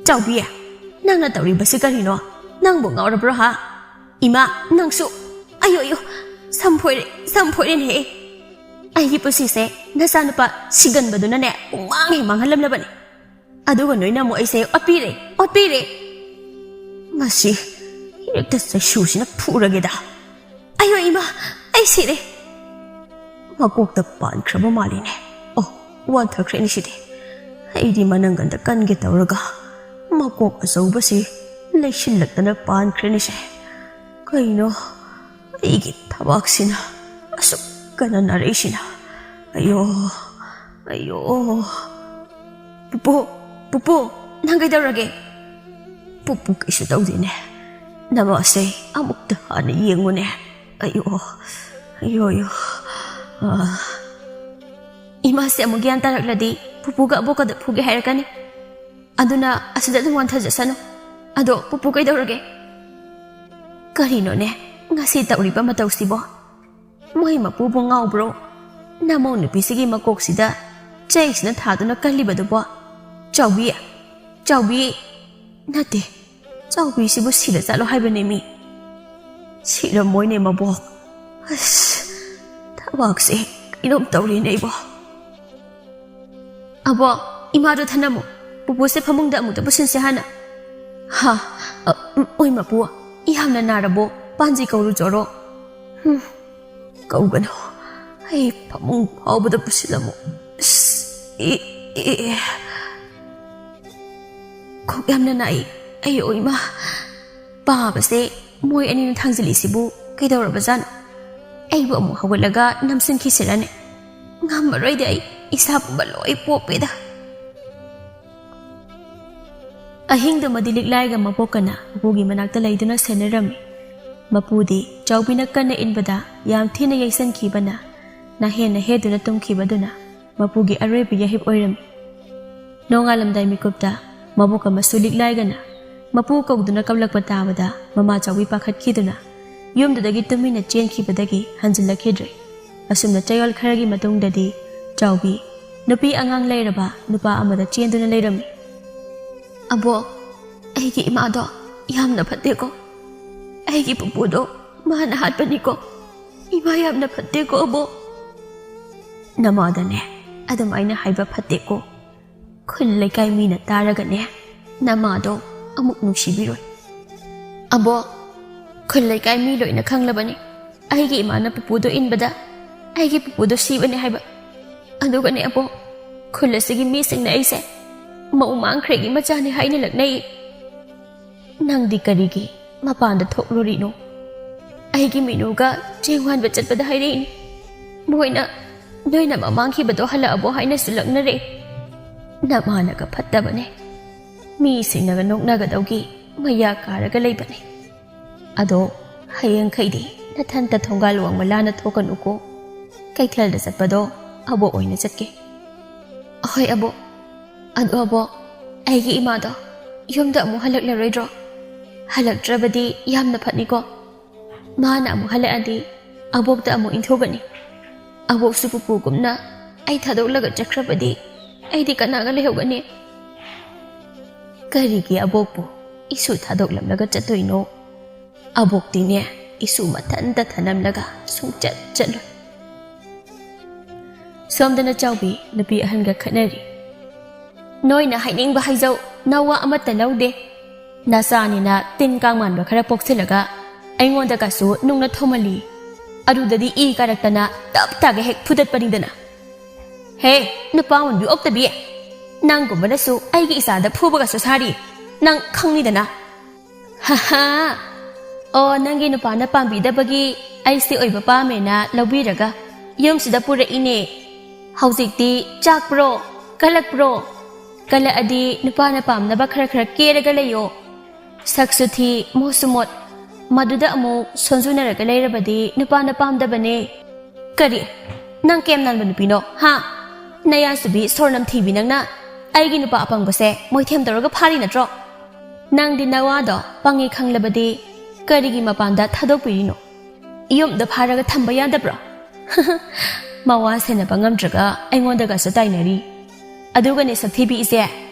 ꯆꯥꯎꯕꯤ, ꯅꯪꯅ ꯇꯧꯔꯤꯕꯁꯤ ꯀꯔꯤꯅꯣ? ꯅꯪꯕꯨ ꯉꯥꯎꯔꯕ꯭ꯔꯣ ꯍꯥ? ꯏꯃꯥ, ꯅꯪꯁꯨ꯫ ꯑꯌꯣ, ꯑꯌꯣ, ꯁꯝ ꯐꯣꯏꯔꯦ, ꯁꯝ ꯐꯣꯏꯔꯦꯅꯦꯍꯦ꯫ ꯑꯩꯒꯤ ꯄꯨꯟꯁꯤꯁꯦ ꯅꯆꯥꯅꯨꯄꯥ ꯁꯤꯒꯟꯕꯗꯨꯅꯅꯦ ꯄꯨꯡꯃꯥꯡ ꯍꯦꯛ ꯃꯥꯡꯍꯜꯂꯝꯂꯕꯅꯤ꯫ ꯑꯗꯨꯒ ꯅꯣꯏꯅ ꯑꯃꯨꯛ ꯑꯩꯁꯦ ꯑꯣꯠꯄꯤꯔꯦ, ꯑꯣꯠꯄꯤꯔꯦ꯫ ꯃꯁꯤ ꯏꯔꯦꯛꯇ ꯆꯩꯁꯨꯁꯤꯅ ꯐꯨꯔꯒꯦꯗ꯫ ꯑꯌꯣ ꯏꯃꯥ, ꯑꯩ ꯁꯤꯔꯦ꯫ ꯃꯀꯣꯛꯇ ꯄꯥꯟꯈ꯭ꯔꯕ ꯃꯥꯜꯂꯤꯅꯦ꯫ ꯑꯣ, ꯋꯥꯟꯊꯈ꯭ꯔꯦꯅꯦ ꯁꯤꯗꯤ꯫ ꯑꯩꯗꯤ ꯃꯅꯪꯒꯟꯗ ꯀꯟꯒꯦ ꯇꯧꯔꯒ ꯃꯀꯣꯛ ꯑꯆꯧꯕꯁꯤ ꯂꯩꯁꯤꯜꯂꯛꯇꯅ ꯄꯥꯟꯈ꯭ꯔꯦꯅꯦꯁꯦ꯫ ꯀꯩꯅꯣ, ꯑꯩꯒꯤ ꯊꯕꯥꯛꯁꯤꯅ ꯑꯁꯨꯛ ꯀꯟꯅ ꯅꯥꯔꯛꯏꯁꯤꯅ? ꯑꯌꯣ, ꯑꯌꯣ꯫ ꯄꯨꯄꯨ, ꯄꯨꯄꯨ, ꯅꯪ ꯀꯩꯗꯧꯔꯒꯦ? ꯄꯨꯄꯨ ꯀꯩꯁꯨ ꯇꯧꯗꯦꯅꯦ꯫ ꯅꯃꯥꯁꯦ ꯑꯃꯨꯛꯇ ꯍꯥꯟꯅ ꯌꯦꯡꯉꯨꯅꯦ꯫ ꯑꯌꯣ, ꯑꯌꯣ, ꯑꯌꯣ꯫ ꯑꯥ꯫ ꯏꯃꯥꯁꯦ ꯑꯃꯨꯛ ꯒ꯭ꯌꯥꯟ ꯇꯥꯔꯛꯂꯗꯤ ꯄꯨꯄꯨꯒ ꯑꯕꯣꯛꯀꯗ ꯐꯨꯒꯦ ꯍꯥꯏꯔꯛꯀꯅꯤ꯫ ꯑꯗꯨꯅ ꯑꯁꯤꯗ ꯑꯗꯨꯝ ꯋꯥꯟꯊꯖꯁꯅꯨ꯫ ꯑꯗꯣ ꯄꯨꯄꯨ ꯀꯩꯗꯧꯔꯒꯦ? ꯀꯔꯤꯅꯣꯅꯦ ꯉꯁꯤ ꯇꯧꯔꯤꯕ ꯃꯇꯧꯁꯤꯕꯣ? ꯃꯣꯏ ꯃꯄꯨꯕꯨ ꯉꯥꯎꯕ꯭ꯔꯣ? ꯅꯃꯧ ꯅꯨꯄꯤꯁꯤꯒꯤ ꯃꯀꯣꯛꯁꯤꯗ ꯆꯩꯁꯤꯅ ꯊꯥꯗꯨꯅ ꯀꯜꯂꯤꯕꯗꯨꯕꯣ? ꯆꯥꯎꯕꯤ, ꯆꯥꯎꯕꯤ, ꯅꯠꯇꯦ, ꯆꯥꯎꯕꯤꯁꯤꯕꯨ ꯁꯤꯔ ꯆꯠꯂꯣ ꯍꯥꯏꯕꯅꯦ ꯃꯤ꯫ ꯁꯤꯔꯝꯃꯣꯏꯅꯦ ꯃꯕꯣꯛ꯫ ꯑꯁ, ꯊꯕꯛꯁꯦ ꯀꯩꯅꯣꯝ ꯇꯧꯔꯦꯅꯦ ꯑꯩꯕꯣ꯫ ꯑꯕꯣ, ꯏꯃꯥꯗꯣ ꯊꯅꯝꯃꯨ꯫ ꯄꯨꯄꯨꯁꯦ ꯐꯃꯨꯡꯗ ꯑꯃꯨꯛꯇ ꯄꯨꯁꯤꯟꯁꯦ ꯍꯥꯟꯅ꯫ ꯍꯥ, ꯑ, ꯎꯝ, ꯑꯣꯏ ꯃꯄꯨ, ꯌꯥꯝꯅ ꯅꯥꯔꯕꯣ? ꯄꯥꯟꯖꯤ ꯀꯧꯔꯨ ꯆꯣꯔꯣ꯫ ꯍꯨꯝ, ꯀꯧꯒꯅꯨ꯫ ꯑꯩ ꯐꯃꯨꯡ ꯐꯥꯎꯕꯗ ꯄꯨꯁꯤꯜꯂꯝꯃꯨ꯫ ꯑꯁ, ꯏ, ꯏ, ꯏ꯫ ꯀꯣꯛ ꯌꯥꯝꯅ ꯅꯥꯏ꯫ ꯑꯩ, ꯑꯣ ꯏꯃꯥ꯫ ꯄꯥꯕꯁꯦ ꯃꯣꯏ ꯑꯅꯤꯅ ꯊꯥꯡꯖꯤꯜꯂꯤꯁꯤꯕꯨ ꯀꯩꯗꯧꯔꯕꯖꯥꯠꯅꯣ? ꯑꯩꯕꯨ ꯑꯃꯨꯛ ꯍꯧꯒꯠꯂꯒ ꯅꯝꯁꯤꯟꯈꯤꯁꯤꯔꯅꯦ? ꯉꯝꯃꯔꯣꯏꯗ ꯑꯩ, ꯏꯁꯥ ꯄꯨꯝꯕ ꯂꯣꯏ ꯄꯣꯞꯄꯦꯗ꯫ ꯑꯍꯤꯡꯗꯨꯃꯗꯤ ꯂꯤꯛꯂꯥꯏꯒ ꯃꯕꯣꯛꯀꯅ ꯃꯄꯨꯒꯤ ꯃꯅꯥꯛꯇ ꯂꯩꯗꯨꯅ ꯁꯦꯟꯅꯔꯝꯃꯤ꯫ ꯃꯄꯨꯗꯤ ꯆꯥꯎꯕꯤꯅ ꯀꯟꯅ ꯏꯟꯕꯗ ꯌꯥꯝ ꯊꯤꯅ ꯌꯩꯁꯟꯈꯤꯕꯅ ꯅꯥꯍꯦꯟꯅ ꯍꯦꯗꯨꯅ ꯇꯨꯝꯈꯤꯕꯗꯨꯅ ꯃꯄꯨꯒꯤ ꯑꯔꯣꯏꯕ ꯌꯥꯍꯤꯞ ꯑꯣꯏꯔꯝꯃꯤ꯫ ꯅꯣꯡꯉꯥꯜꯂꯝꯗꯥꯏ ꯃꯤꯀꯨꯞꯇ ꯃꯕꯣꯛ ꯑꯃꯁꯨ ꯂꯤꯛꯂꯥꯏꯒꯅ ꯃꯄꯨ ꯀꯧꯗꯨꯅ ꯀꯞꯂꯛꯄ ꯇꯥꯕꯗ ꯃꯃꯥ ꯆꯥꯎꯕꯤ ꯄꯥꯈꯠꯈꯤꯗꯨꯅ ꯌꯨꯝꯗꯨꯗꯒꯤ ꯇꯨꯃꯤꯟꯅ ꯆꯦꯟꯈꯤꯕꯗꯒꯤ ꯍꯟꯖꯤꯜꯂꯛꯈꯤꯗ꯭ꯔꯦ꯫ ꯑꯁꯨꯝꯅ ꯆꯌꯣꯜ ꯈꯔꯒꯤ ꯃꯇꯨꯡꯗꯗꯤ ꯆꯥꯎꯕꯤ ꯅꯨꯄꯤ ꯑꯉꯥꯡ ꯂꯩꯔꯕ ꯅꯨꯄꯥ ꯑꯃꯗ ꯆꯦꯟꯗꯨꯅ ꯂꯩꯔꯝꯃꯤ꯫ "ꯑꯕꯣꯛ, ꯑꯩꯒꯤ ꯏꯃꯥꯗꯣ ꯌꯥꯝꯅ ꯐꯠꯇꯦꯀꯣ꯫ ꯑꯩꯒꯤ ꯄꯨꯄꯨꯗꯣ ꯃꯥꯅ ꯍꯥꯠꯄꯅꯤꯀꯣ꯫ ꯏꯃꯥ ꯌꯥꯝꯅ ꯐꯠꯇꯦꯀꯣ ꯑꯕꯣꯛ꯫" "ꯅꯃꯥꯗꯅꯦ ꯑꯗꯨꯃꯥꯏꯅ ꯍꯥꯏꯕ ꯐꯠꯇꯦꯀꯣ꯫ ꯈꯨꯜ ꯂꯩꯀꯥꯏ ꯃꯤꯅ ꯇꯥꯔꯒꯅꯦ ꯅꯃꯥꯗꯣ ꯑꯃꯨꯛ ꯅꯨꯡꯁꯤꯕꯤꯔꯣꯏ꯫" "ꯑꯕꯣꯛ, ꯈꯨꯜ ꯂꯩꯀꯥꯏ ꯃꯤ ꯂꯣꯏꯅ ꯈꯪꯂꯕꯅꯤ ꯑꯩꯒꯤ ꯏꯃꯥꯅ ꯄꯨꯄꯨꯗꯣ ꯏꯟꯕꯗ ꯑꯩꯒꯤ ꯄꯨꯄꯨꯗꯣ ꯁꯤꯕꯅꯦ ꯍꯥꯏꯕ꯫ ꯑꯗꯨꯒꯅꯦ ꯑꯕꯣꯛ, ꯈꯨꯜ ꯑꯁꯤꯒꯤ ꯃꯤꯁꯤꯡꯅ ꯑꯩꯁꯦ ꯃꯧ ꯃꯥꯡꯈ꯭ꯔꯦꯒꯤ ꯃꯆꯥꯅꯤ ꯍꯥꯏꯅ ꯂꯛꯅꯩ꯫ ꯅꯪꯗꯤ ꯀꯔꯤꯒꯤ ꯃꯄꯥꯟꯗ ꯊꯣꯛꯂꯨꯔꯤꯅꯣ? ꯑꯩꯒꯤ ꯃꯤꯅꯨꯒ ꯆꯦꯡ ꯋꯥꯟꯕ ꯆꯠꯄꯗ ꯍꯥꯏꯔꯛꯏꯅꯤ꯫ ꯃꯣꯏꯅ ꯅꯣꯏꯅ ꯃꯃꯥꯡꯈꯤꯕꯗꯣ ꯍꯜꯂꯛꯑꯕꯣ ꯍꯥꯏꯅꯁꯨ ꯂꯛꯅꯔꯦ꯫ ꯅꯃꯥꯅꯒ ꯐꯠꯇꯕꯅꯦ꯫ ꯃꯤꯁꯤꯡꯅꯒ ꯅꯣꯛꯅꯒꯗꯧꯒꯤ ꯃꯌꯥ ꯀꯥꯔꯒ ꯂꯩꯕꯅꯦ꯫ ꯑꯗꯣ ꯍꯌꯦꯡꯈꯩꯗꯤ ꯅꯊꯟꯇ ꯊꯣꯡꯒꯥꯜ ꯋꯥꯡꯃ ꯂꯥꯟꯅ ꯊꯣꯛꯀꯅꯨꯀꯣ꯫ ꯀꯩꯊꯦꯜꯗ ꯆꯠꯄꯗꯣ ꯑꯕꯣꯛ ꯑꯣꯏꯅ ꯆꯠꯀꯦ꯫ ꯑꯍꯣꯏ ꯑꯕꯣꯛ꯫ ꯑꯗꯣ ꯑꯕꯣꯛ, ꯑꯩꯒꯤ ꯏꯃꯥꯗꯣ ꯌꯨꯝꯗ ꯑꯃꯨꯛ ꯍꯜꯂꯛꯂꯔꯣꯏꯗ꯭ꯔꯣ? ꯍꯜꯂꯛꯇ꯭ꯔꯕꯗꯤ ꯌꯥꯝꯅ ꯐꯠꯅꯤꯀꯣ꯫ ꯃꯥꯅ ꯑꯃꯨꯛ ꯍꯜꯂꯛꯑꯗꯤ ꯑꯕꯣꯛꯇ ꯑꯃꯨꯛ ꯏꯟꯊꯨꯒꯅꯤ꯫ ꯑꯕꯣꯛꯁꯨ ꯄꯨꯄꯨꯒꯨꯝꯅ ꯑꯩ ꯊꯥꯗꯣꯛꯂꯒ ꯆꯠꯈ꯭ꯔꯕꯗꯤ ꯑꯩꯗꯤ ꯀꯅꯥꯒ ꯂꯩꯍꯧꯒꯅꯤ? ꯀꯔꯤꯒꯤ ꯑꯕꯣꯛꯄꯨ ꯏꯁꯨ ꯊꯥꯗꯣꯛꯂꯝꯂꯒ ꯆꯠꯇꯣꯏꯅꯣ? ꯑꯕꯣꯛꯇꯤꯅꯦ, ꯏꯁꯨ ꯃꯊꯟꯇ ꯊꯅꯝꯂꯒ ꯁꯨꯡꯆꯠ ꯆꯠꯂꯣꯏ꯫ ꯁꯣꯝꯗꯅ ꯆꯥꯎꯕꯤ ꯅꯨꯄꯤ ꯑꯍꯟꯒ ꯈꯠꯅꯔꯤ꯫ ꯅꯣꯏꯅ ꯍꯥꯏꯅꯤꯡꯕ ꯍꯥꯏꯖꯧ, ꯅꯋꯥ ꯑꯃꯠꯇ ꯂꯧꯗꯦ꯫ ꯅꯆꯥꯅꯤꯅ ꯇꯤꯟ ꯀꯥꯡ ꯃꯥꯟꯕ ꯈꯔ ꯄꯣꯛꯁꯤꯜꯂꯒ ꯑꯩꯉꯣꯟꯗꯒꯁꯨ ꯅꯨꯡꯅ ꯊꯣꯝꯍꯜꯂꯤ꯫ ꯑꯗꯨꯗꯗꯤ ꯏ ꯀꯥꯔꯛꯇꯅ ꯇꯞ ꯇꯥꯒ ꯍꯦꯛ ꯐꯨꯗꯠꯄꯅꯤꯗꯅ꯫ ꯍꯦ, ꯅꯨꯄꯥ ꯑꯣꯟꯕꯤ ꯑꯣꯛꯇꯕꯤ! ꯅꯪꯒꯨꯝꯕꯅꯁꯨ ꯑꯩꯒꯤ ꯏꯆꯥꯗ ꯐꯨꯕꯒꯁꯨ ꯁꯥꯔꯤ꯫ ꯅꯪ ꯈꯪꯅꯤꯗꯅ꯫ ꯍꯥꯍꯥ! ꯑꯣ, ꯅꯪꯒꯤ ꯅꯨꯄꯥꯅ ꯄꯥꯝꯕꯤꯗꯕꯒꯤ ꯑꯩꯁꯦ ꯑꯣꯏꯕ ꯄꯥꯝꯃꯦꯅ ꯂꯧꯕꯤꯔꯒ ꯌꯨꯝꯁꯤꯗ ꯄꯨꯔꯛꯏꯅꯦ꯫ ꯍꯧꯖꯤꯛꯇꯤ ꯆꯥꯛꯄ꯭ꯔꯣ? ꯀꯜꯂꯛꯄ꯭ꯔꯣ? ꯀꯜꯂꯛꯑꯗꯤ ꯅꯨꯄꯥꯅ ꯄꯥꯝꯅꯕ ꯈꯔ ꯈꯔ ꯀꯦꯔꯒ ꯂꯩꯌꯣ꯫ ꯁꯛꯁꯨ ꯊꯤ, ꯃꯣꯠꯁꯨ ꯃꯣꯠ꯫ ꯃꯗꯨꯗ ꯑꯃꯨꯛ ꯁꯣꯟꯖꯨꯅꯔꯒ ꯂꯩꯔꯕꯗꯤ ꯅꯨꯄꯥꯅ ꯄꯥꯝꯗꯕꯅꯦ꯫ ꯀꯔꯤ? ꯅꯪ ꯀꯌꯥꯝ ꯅꯥꯟꯕ ꯅꯨꯄꯤꯅꯣ, ꯍꯥ? ꯅꯌꯥꯁꯨꯕꯤ ꯁꯣꯔ ꯅꯝꯊꯤꯕꯤ ꯅꯪꯅ ꯑꯩꯒꯤ ꯅꯨꯄꯥ ꯑꯄꯪꯕꯁꯦ ꯃꯣꯏꯊꯦꯝ ꯇꯧꯔꯒ ꯐꯥꯔꯤ ꯅꯠꯇ꯭ꯔꯣ? ꯅꯪꯗꯤ ꯅꯋꯥꯗꯣ ꯄꯪꯉꯦ ꯈꯪꯂꯕꯗꯤ ꯀꯔꯤꯒꯤ ꯃꯄꯥꯟꯗ ꯊꯥꯗꯣꯛꯄꯤꯔꯤꯅꯣ? ꯌꯨꯝꯗ ꯐꯥꯔꯒ ꯊꯝꯕ ꯌꯥꯗꯕ꯭ꯔꯣ? ꯃꯋꯥ ꯁꯦꯟꯅꯕ ꯉꯝꯗ꯭ꯔꯒ ꯑꯩꯉꯣꯟꯗꯒꯁꯨ ꯇꯥꯏꯅꯔꯤ꯫ ꯑꯗꯨꯒꯅꯦ ꯁꯛꯊꯤꯕꯤ ꯏꯆꯦ,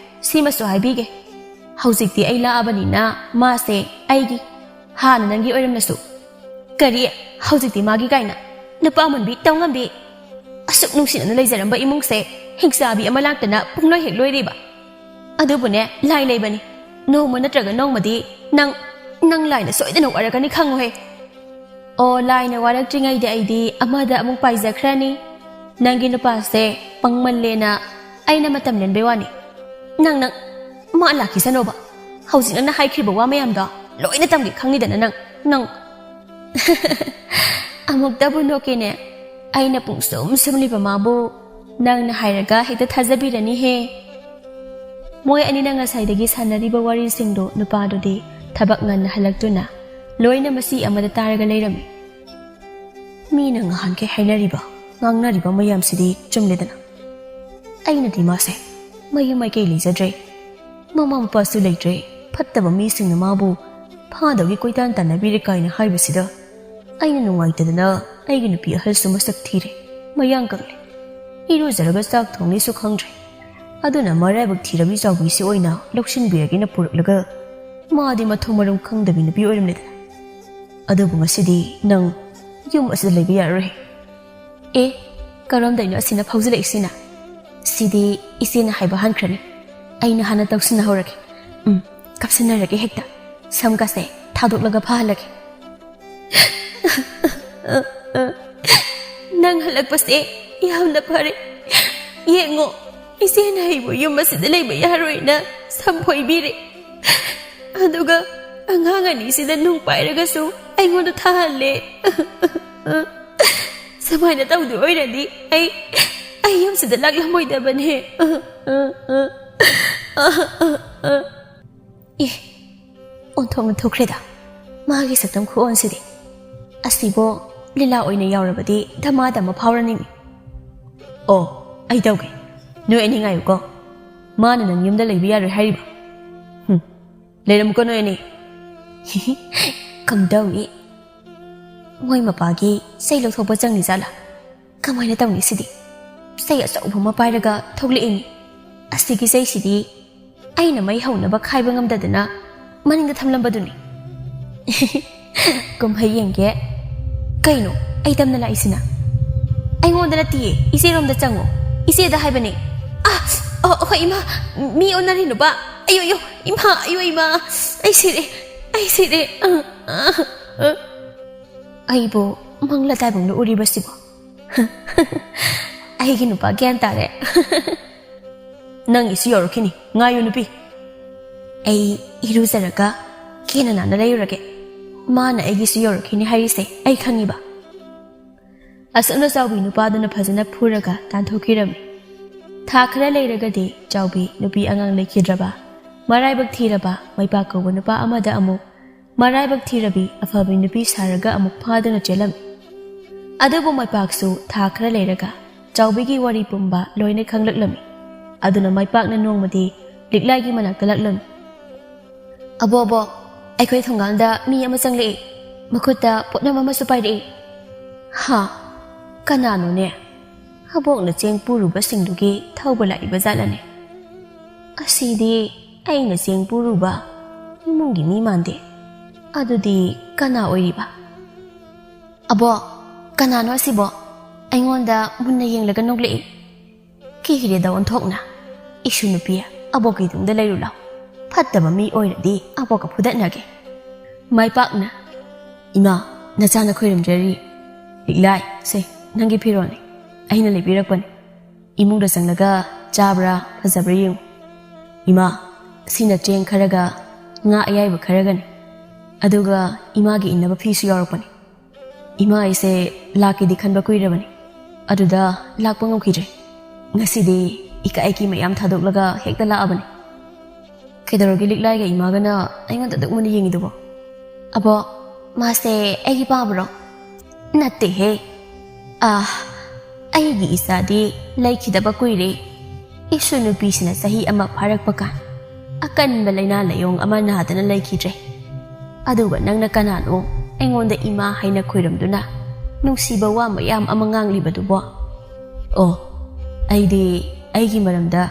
ꯁꯤꯃꯁꯨ ꯍꯥꯏꯕꯤꯒꯦ꯫ ꯍꯧꯖꯤꯛꯇꯤ ꯑꯩ ꯂꯥꯛꯑꯕꯅꯤꯅ ꯃꯥꯁꯦ ꯑꯩꯒꯤ, ꯍꯥꯟꯅ ꯅꯪꯒꯤ ꯑꯣꯏꯔꯝꯂꯁꯨ꯫ ꯀꯔꯤ? ꯍꯧꯖꯤꯛꯇꯤ ꯃꯥꯒꯤ ꯀꯥꯏꯅ? ꯅꯨꯄꯥ ꯑꯃꯟꯕꯤ ꯇꯧꯉꯝꯕꯤ꯫ ꯑꯁꯨꯛ ꯅꯨꯡꯁꯤꯅꯅ ꯂꯩꯖꯔꯝꯕ ꯏꯃꯨꯡꯁꯦ ꯍꯤꯡꯆꯥꯕꯤ ꯑꯃ ꯂꯥꯛꯇꯅ ꯄꯨꯡꯂꯣꯏ ꯍꯦꯛ ꯂꯣꯏꯔꯤꯕ꯫ ꯑꯗꯨꯕꯨꯅꯦ, ꯂꯥꯏ ꯂꯩꯕꯅꯤ꯫ ꯅꯣꯡꯃ ꯅꯠꯇ꯭ꯔꯒ ꯅꯣꯡꯃꯗꯤ ꯅꯪ, ꯅꯪ ꯂꯥꯏꯅ ꯁꯣꯏꯗꯅ ꯋꯥꯔꯛꯀꯅꯤ ꯈꯪꯉꯨꯍꯦ꯫ ꯑꯣ, ꯂꯥꯏꯅ ꯋꯥꯔꯛꯇ꯭ꯔꯤꯉꯩꯗ ꯑꯩꯗꯤ ꯑꯃꯗ ꯑꯃꯨꯛ ꯄꯥꯏꯖꯈ꯭ꯔꯅꯤ꯫ ꯅꯪꯒꯤ ꯅꯨꯄꯥꯁꯦ ꯄꯪꯃꯜꯂꯦꯅ ꯑꯩꯅ ꯃꯇꯝ ꯂꯦꯟꯕꯩ ꯋꯥꯅꯤ꯫ ꯅꯪ, ꯅꯪ, ꯃꯥ ꯂꯥꯛꯈꯤꯁꯅꯣꯕ꯫ ꯍꯧꯖꯤꯛ ꯅꯪꯅ ꯍꯥꯏꯈ꯭ꯔꯤꯕ ꯋꯥ ꯃꯌꯥꯝꯗꯣ ꯂꯣꯏꯅ ꯇꯝꯒꯦ ꯈꯪꯉꯤꯗꯅ ꯅꯪ, ꯅꯪ꯫ ꯑꯃꯨꯛꯇꯕꯨ ꯅꯣꯛꯀꯦꯅꯦ꯫ ꯑꯩꯅ ꯄꯨꯡꯁꯨꯝ ꯁꯨꯝꯂꯤꯕ ꯃꯥꯕꯨ ꯅꯪꯅ ꯍꯥꯏꯔꯒ ꯍꯦꯛꯇ ꯊꯥꯖꯕꯤꯔꯅꯤꯍꯦ꯫ ꯃꯣꯏ ꯑꯅꯤꯅ ꯉꯁꯥꯏꯗꯒꯤ ꯁꯥꯟꯅꯔꯤꯕ ꯋꯥꯔꯤꯁꯤꯡꯗꯨ ꯅꯨꯄꯥꯗꯨꯗꯤ ꯊꯕꯛ ꯉꯟꯅ ꯍꯜꯂꯛꯇꯨꯅ ꯂꯣꯏꯅ ꯃꯁꯤ ꯑꯃꯗ ꯇꯥꯔꯒ ꯂꯩꯔꯝꯃꯤ꯫ ꯃꯤꯅ ꯉꯍꯥꯟꯈꯩ ꯍꯥꯏꯅꯔꯤꯕ, ꯉꯥꯡꯅꯔꯤꯕ ꯃꯌꯥꯝꯁꯤꯗꯤ ꯆꯨꯝꯂꯦꯗꯅ꯫ ꯑꯩꯅꯗꯤ ꯃꯥꯁꯦ ꯃꯌꯨꯝ ꯃꯥꯏꯀꯩ ꯂꯩꯖꯗ꯭ꯔꯦ, ꯃꯃꯥ ꯃꯄꯥꯁꯨ ꯂꯩꯇ꯭ꯔꯦ, ꯐꯠꯇꯕ ꯃꯤꯁꯤꯡꯅ ꯃꯥꯕꯨ ꯐꯥꯗꯧꯒꯤ ꯀꯣꯏꯇꯥꯟ ꯇꯥꯟꯅꯕꯤꯔꯦ ꯀꯥꯏꯅ ꯍꯥꯏꯕꯁꯤꯗ ꯑꯩꯅ ꯅꯨꯡꯉꯥꯏꯇꯗꯅ ꯑꯩꯒꯤ ꯅꯨꯄꯤ ꯑꯍꯜꯁꯨ ꯃꯁꯛ ꯊꯤꯔꯦ, ꯃꯌꯥꯡ ꯀꯪꯂꯦ, ꯏꯔꯨꯖꯔꯒ ꯆꯥꯛ ꯊꯣꯡꯅꯤꯁꯨ ꯈꯪꯗ꯭ꯔꯦ꯫ ꯑꯗꯨꯅ ꯃꯔꯥꯏꯕꯛ ꯊꯤꯔꯕꯤ ꯆꯥꯎꯕꯤꯁꯤ ꯑꯣꯏꯅ ꯂꯧꯁꯤꯟꯕꯤꯔꯒꯦꯅ ꯄꯨꯔꯛꯂꯒ ꯃꯥꯗꯤ ꯃꯊꯣꯡ ꯃꯔꯝ ꯈꯪꯗꯕꯤ ꯅꯨꯄꯤ ꯑꯣꯏꯔꯝꯂꯦꯗꯅ꯫ ꯑꯗꯨꯕꯨ ꯉꯁꯤꯗꯤ ꯅꯪ ꯌꯨꯝ ꯑꯁꯤꯗ ꯂꯩꯕ ꯌꯥꯔꯔꯣꯏ꯫ ꯑꯦ, ꯀꯔꯝꯗꯩꯅꯣ ꯑꯁꯤꯅ ꯐꯥꯎꯖꯤꯜꯂꯛꯏꯁꯤꯅ? ꯁꯤꯗꯤ ꯏꯆꯦꯅ ꯍꯥꯏꯕ ꯍꯟꯈ꯭ꯔꯅꯤ꯫ ꯑꯩꯅ ꯍꯥꯟꯅ ꯇꯧꯁꯤꯟꯅꯍꯧꯔꯒꯦ꯫ ꯎꯝ, ꯀꯥꯞꯁꯤꯟꯅꯔꯒꯦ ꯍꯦꯛꯇ꯫ ꯁꯝꯒꯁꯦ ꯊꯥꯗꯣꯛꯂꯒ ꯐꯍꯜꯂꯒꯦ꯫ ꯅꯪ ꯍꯜꯂꯛꯄꯁꯦ ꯌꯥꯝꯅ ꯐꯔꯦ꯫ ꯌꯦꯡꯉꯣ, ꯏꯆꯦꯅ ꯑꯩꯕꯨ ꯌꯨꯝ ꯑꯁꯤꯗ ꯂꯩꯕ ꯌꯥꯔꯣꯏꯅ ꯁꯝ ꯐꯣꯏꯕꯤꯔꯦ꯫ ꯑꯗꯨꯒ ꯑꯉꯥꯡ ꯑꯅꯤꯁꯤꯗ ꯅꯨꯡ ꯄꯥꯏꯔꯒꯁꯨ ꯑꯩꯉꯣꯟꯗ ꯊꯥꯍꯜꯂꯦ꯫ ꯁꯨꯃꯥꯏꯅ ꯇꯧꯗꯣꯏ ꯑꯣꯏꯔꯗꯤ ꯑꯩ, ꯑꯩ ꯌꯨꯝꯁꯤꯗ ꯂꯥꯛꯂꯝꯃꯣꯏꯗꯕꯅꯦ꯫ ꯑꯦ, ꯑꯣꯟꯊꯣꯛꯅ ꯊꯣꯛꯈ꯭ꯔꯦꯗ ꯃꯥꯒꯤ ꯁꯛꯇꯝ ꯈꯨꯑꯣꯟꯁꯤꯗꯤ꯫ ꯑꯁꯤꯕꯨ ꯂꯤꯂꯥ ꯑꯣꯏꯅ ꯌꯥꯎꯔꯕꯗꯤ ꯙꯃꯥ ꯙꯃꯥ ꯐꯥꯎꯔꯅꯤꯃꯤ꯫ ꯑꯣ, ꯑꯩ ꯇꯧꯒꯦ꯫ ꯅꯣꯏ ꯑꯅꯤ ꯉꯥꯏꯌꯨꯀꯣ꯫ ꯃꯥꯅ ꯅꯪ ꯌꯨꯝꯗ ꯂꯩꯕ ꯌꯥꯔꯣꯏ ꯍꯥꯏꯔꯤꯕ? ꯍꯨꯝ, ꯂꯩꯔꯝꯃꯨꯀꯣ ꯅꯣꯏ ꯑꯅꯤ꯫ ꯀꯝꯗꯧꯏ? ꯃꯣꯏ ꯃꯄꯥꯒꯤ ꯆꯩ ꯂꯧꯊꯣꯛꯄ ꯆꯪꯉꯤ ꯖꯥꯠꯂꯥ? ꯀꯃꯥꯏꯅ ꯇꯧꯅꯤ ꯁꯤꯗꯤ? ꯆꯩ ꯑꯆꯧꯕ ꯑꯃ ꯄꯥꯏꯔꯒ ꯊꯣꯛꯂꯛꯏꯅꯤ꯫ ꯑꯁꯤꯒꯤ ꯆꯩꯁꯤꯗꯤ ꯑꯩꯅ ꯃꯩ ꯍꯧꯅꯕ ꯈꯥꯏꯕ ꯉꯝꯗꯗꯅ ꯃꯅꯤꯡꯗ ꯊꯝꯂꯝꯕꯗꯨꯅꯤ꯫ ꯀꯨꯝꯍꯩ ꯌꯦꯡꯒꯦ꯫ ꯀꯩꯅꯣ ꯑꯩ ꯇꯝꯅ ꯂꯥꯛꯏꯁꯤꯅ? ꯑꯩꯉꯣꯟꯗ ꯅꯠꯇꯤꯌꯦ, ꯏꯆꯦꯔꯣꯝꯗ ꯆꯪꯉꯣ꯫ ꯏꯆꯦꯗ ꯍꯥꯏꯕꯅꯦ꯫ ꯑ, ꯑ, ꯍꯣꯏ ꯏꯃꯥ, ꯃꯤ ꯑꯣꯟꯅꯔꯦ ꯅꯨꯄꯥ꯫ ꯑꯌꯣ, ꯑꯌꯣ, ꯏꯃꯥ, ꯑꯌꯣ ꯏꯃꯥ, ꯑꯩ ꯁꯤꯔꯦ, ꯑꯩ ꯁꯤꯔꯦ꯫ ꯑ, ꯑ, ꯑ꯫ ꯑꯩꯕꯨ ꯃꯪꯂ ꯇꯥꯏꯕꯪꯅ ꯎꯔꯤꯕꯁꯤꯕꯨ꯫ ꯑꯩꯒꯤ ꯅꯨꯄꯥ ꯒ꯭ꯌꯥꯟ ꯇꯥꯔꯦ꯫ ꯅꯪꯒꯤꯁꯨ ꯌꯧꯔꯛꯈꯤꯅꯤ, ꯉꯥꯏꯌꯨ ꯅꯨꯄꯤ꯫ ꯑꯩ ꯏꯔꯨꯖꯔꯒ ꯀꯦꯅ ꯅꯥꯟꯅ ꯂꯩꯔꯨꯔꯒꯦ꯫ ꯃꯥꯅ ꯑꯩꯒꯤꯁꯨ ꯌꯧꯔꯛꯈꯤꯅꯤ ꯍꯥꯏꯔꯤꯁꯦ ꯑꯩ ꯈꯪꯉꯤꯕ꯫ ꯑꯁꯨꯝꯅ ꯆꯥꯎꯕꯤ ꯅꯨꯄꯥꯗꯨꯅ ꯐꯖꯅ ꯐꯨꯔꯒ ꯇꯥꯟꯊꯣꯛꯈꯤꯔꯝꯃꯤ꯫ ꯊꯥ ꯈꯔ ꯂꯩꯔꯒꯗꯤ ꯆꯥꯎꯕꯤ ꯅꯨꯄꯤ ꯑꯉꯥꯡ ꯂꯩꯈꯤꯗ꯭ꯔꯕ, ꯃꯔꯥꯏꯕꯛ ꯊꯤꯔꯕ ꯃꯩꯄꯥꯛ ꯀꯧꯕ ꯅꯨꯄꯥ ꯑꯃꯗ ꯑꯃꯨꯛ ꯃꯔꯥꯏꯕꯛ ꯊꯤꯔꯕꯤ ꯑꯐꯕꯤ ꯅꯨꯄꯤ ꯁꯥꯔꯒ ꯑꯃꯨꯛ ꯐꯥꯗꯨꯅ ꯆꯦꯜꯂꯝꯃꯤ꯫ ꯑꯗꯨꯕꯨ ꯃꯥꯏꯄꯥꯛꯁꯨ ꯊꯥ ꯈꯔ ꯂꯩꯔꯒ ꯆꯥꯎꯕꯤꯒꯤ ꯋꯥꯔꯤ ꯄꯨꯝꯕ ꯂꯣꯏꯅ ꯈꯪꯂꯛꯂꯝꯃꯤ꯫ ꯑꯗꯨꯅ ꯃꯥꯏꯄꯥꯛꯅ ꯅꯣꯡꯃꯗꯤ ꯂꯤꯛꯂꯥꯏꯒꯤ ꯃꯅꯥꯛꯇ ꯂꯥꯛꯂꯝꯃꯤ꯫ "ꯑꯕꯣ, ꯑꯕꯣ, ꯑꯩꯈꯣꯏ ꯊꯣꯡꯒꯥꯟꯗ ꯃꯤ ꯑꯃ ꯆꯪꯂꯛꯏ꯫ ꯃꯈꯨꯠꯇ ꯄꯣꯠꯂꯝ ꯑꯃꯁꯨ ꯄꯥꯏꯔꯛꯏ꯫" "ꯍꯥ? ꯀꯅꯥꯅꯣꯅꯦ? ꯑꯕꯣꯛꯅ ꯆꯦꯡ ꯄꯨꯔꯨꯕꯁꯤꯡꯗꯨꯒꯤ ꯊꯧꯕ ꯂꯥꯛꯏꯕ ꯖꯥꯠꯂꯅꯦ? ꯑꯁꯤꯗꯤ ꯑꯩꯅ ꯆꯦꯡ ꯄꯨꯔꯨꯕ ꯏꯃꯨꯡꯒꯤ ꯃꯤ ꯃꯥꯟꯗꯦ꯫ ꯑꯗꯨꯗꯤ ꯀꯅꯥ ꯑꯣꯏꯔꯤꯕ?" "ꯑꯕꯣ, ꯀꯅꯥꯅꯣ ꯑꯁꯤꯕꯣ? ꯑꯩꯉꯣꯟꯗ ꯃꯨꯟꯅ ꯌꯦꯡꯂꯒ ꯅꯣꯛꯂꯛꯏ꯫ ꯀꯤꯔꯦꯗ ꯑꯣꯟꯊꯣꯛꯅ꯫ ꯏꯁꯨ ꯅꯨꯄꯤ, ꯑꯕꯣꯛꯀꯤ ꯇꯨꯡꯗ ꯂꯩꯔꯨ ꯂꯥꯎ꯫ ꯐꯠꯇꯕ ꯃꯤ ꯑꯣꯏꯔꯗꯤ ꯑꯕꯣꯛꯀ ꯐꯨꯗꯠꯅꯒꯦ꯫" ꯃꯥꯏꯄꯥꯛꯅ, "ꯏꯃꯥ, ꯅꯆꯥꯅ ꯈꯣꯏꯔꯝꯖꯔꯤ꯫ ꯂꯤꯛꯂꯥꯏ, ꯁꯦ, ꯅꯪꯒꯤ ꯐꯤꯔꯣꯜꯅꯤ꯫ ꯑꯩꯅ ꯂꯩꯕꯤꯔꯛꯄꯅꯤ꯫ ꯏꯃꯨꯡꯗ ꯆꯪꯂꯒ ꯆꯥꯕ꯭ꯔꯥ, ꯐꯖꯕ꯭ꯔꯥ ꯌꯦꯡꯉꯨ꯫ ꯏꯃꯥ, ꯁꯤꯅ ꯆꯦꯡ ꯈꯔꯒ ꯉꯥ ꯑꯌꯥꯏꯕ ꯈꯔꯒꯅꯤ꯫ ꯑꯗꯨꯒ ꯏꯃꯥꯒꯤ ꯏꯟꯅꯕ ꯐꯤꯁꯨ ꯌꯥꯎꯔꯛꯄꯅꯤ꯫ ꯏꯃꯥ ꯑꯩꯁꯦ ꯂꯥꯛꯀꯦꯗꯤ ꯈꯟꯕ ꯀꯨꯏꯔꯕꯅꯤ꯫ ꯑꯗꯨꯗ ꯂꯥꯛꯄ ꯉꯝꯈꯤꯗ꯭ꯔꯦ꯫ ꯉꯁꯤꯗꯤ ꯏꯀꯥꯏ ꯏꯀꯤ ꯃꯌꯥꯝ ꯊꯥꯗꯣꯛꯂꯒ ꯍꯦꯛꯇ ꯂꯥꯛꯑꯕꯅꯤ꯫" "ꯀꯩꯗꯧꯔꯒꯦ ꯂꯤꯛꯂꯥꯏꯒ ꯏꯃꯥꯒꯅ ꯑꯩꯉꯣꯟꯗ ꯑꯗꯨꯛ ꯃꯨꯟꯅ ꯌꯦꯡꯉꯤꯗꯨꯕꯣ?" "ꯑꯕꯣ, ꯃꯥꯁꯦ ꯑꯩꯒꯤ ꯄꯥꯕ꯭ꯔꯣ?" "ꯅꯠꯇꯦꯍꯦ꯫ ꯑꯥ, ꯑꯩꯒꯤ ꯏꯆꯥꯗꯤ ꯂꯩꯈꯤꯗꯕ ꯀꯨꯏꯔꯦ꯫ ꯏꯁꯨ ꯅꯨꯄꯤꯁꯤꯅ ꯆꯍꯤ ꯑꯃ ꯐꯥꯔꯛꯄ ꯀꯥꯟ ꯑꯀꯟꯕ ꯂꯥꯏꯅꯥ ꯂꯥꯏꯌꯣꯡ ꯑꯃ ꯅꯥꯗꯅ ꯂꯩꯈꯤꯗ꯭ꯔꯦ꯫ ꯑꯗꯨꯒ ꯅꯪꯅ ꯀꯅꯥꯅꯣ ꯑꯩꯉꯣꯟꯗ ꯏꯃꯥ ꯍꯥꯏꯅ ꯈꯣꯏꯔꯝꯗꯨꯅ ꯅꯨꯡꯁꯤꯕ ꯋꯥ ꯃꯌꯥꯝ ꯑꯃ ꯉꯥꯡꯂꯤꯕꯗꯨꯕꯣ?" "ꯑꯣ, ꯑꯩꯗꯤ ꯑꯩꯒꯤ ꯃꯔꯝꯗ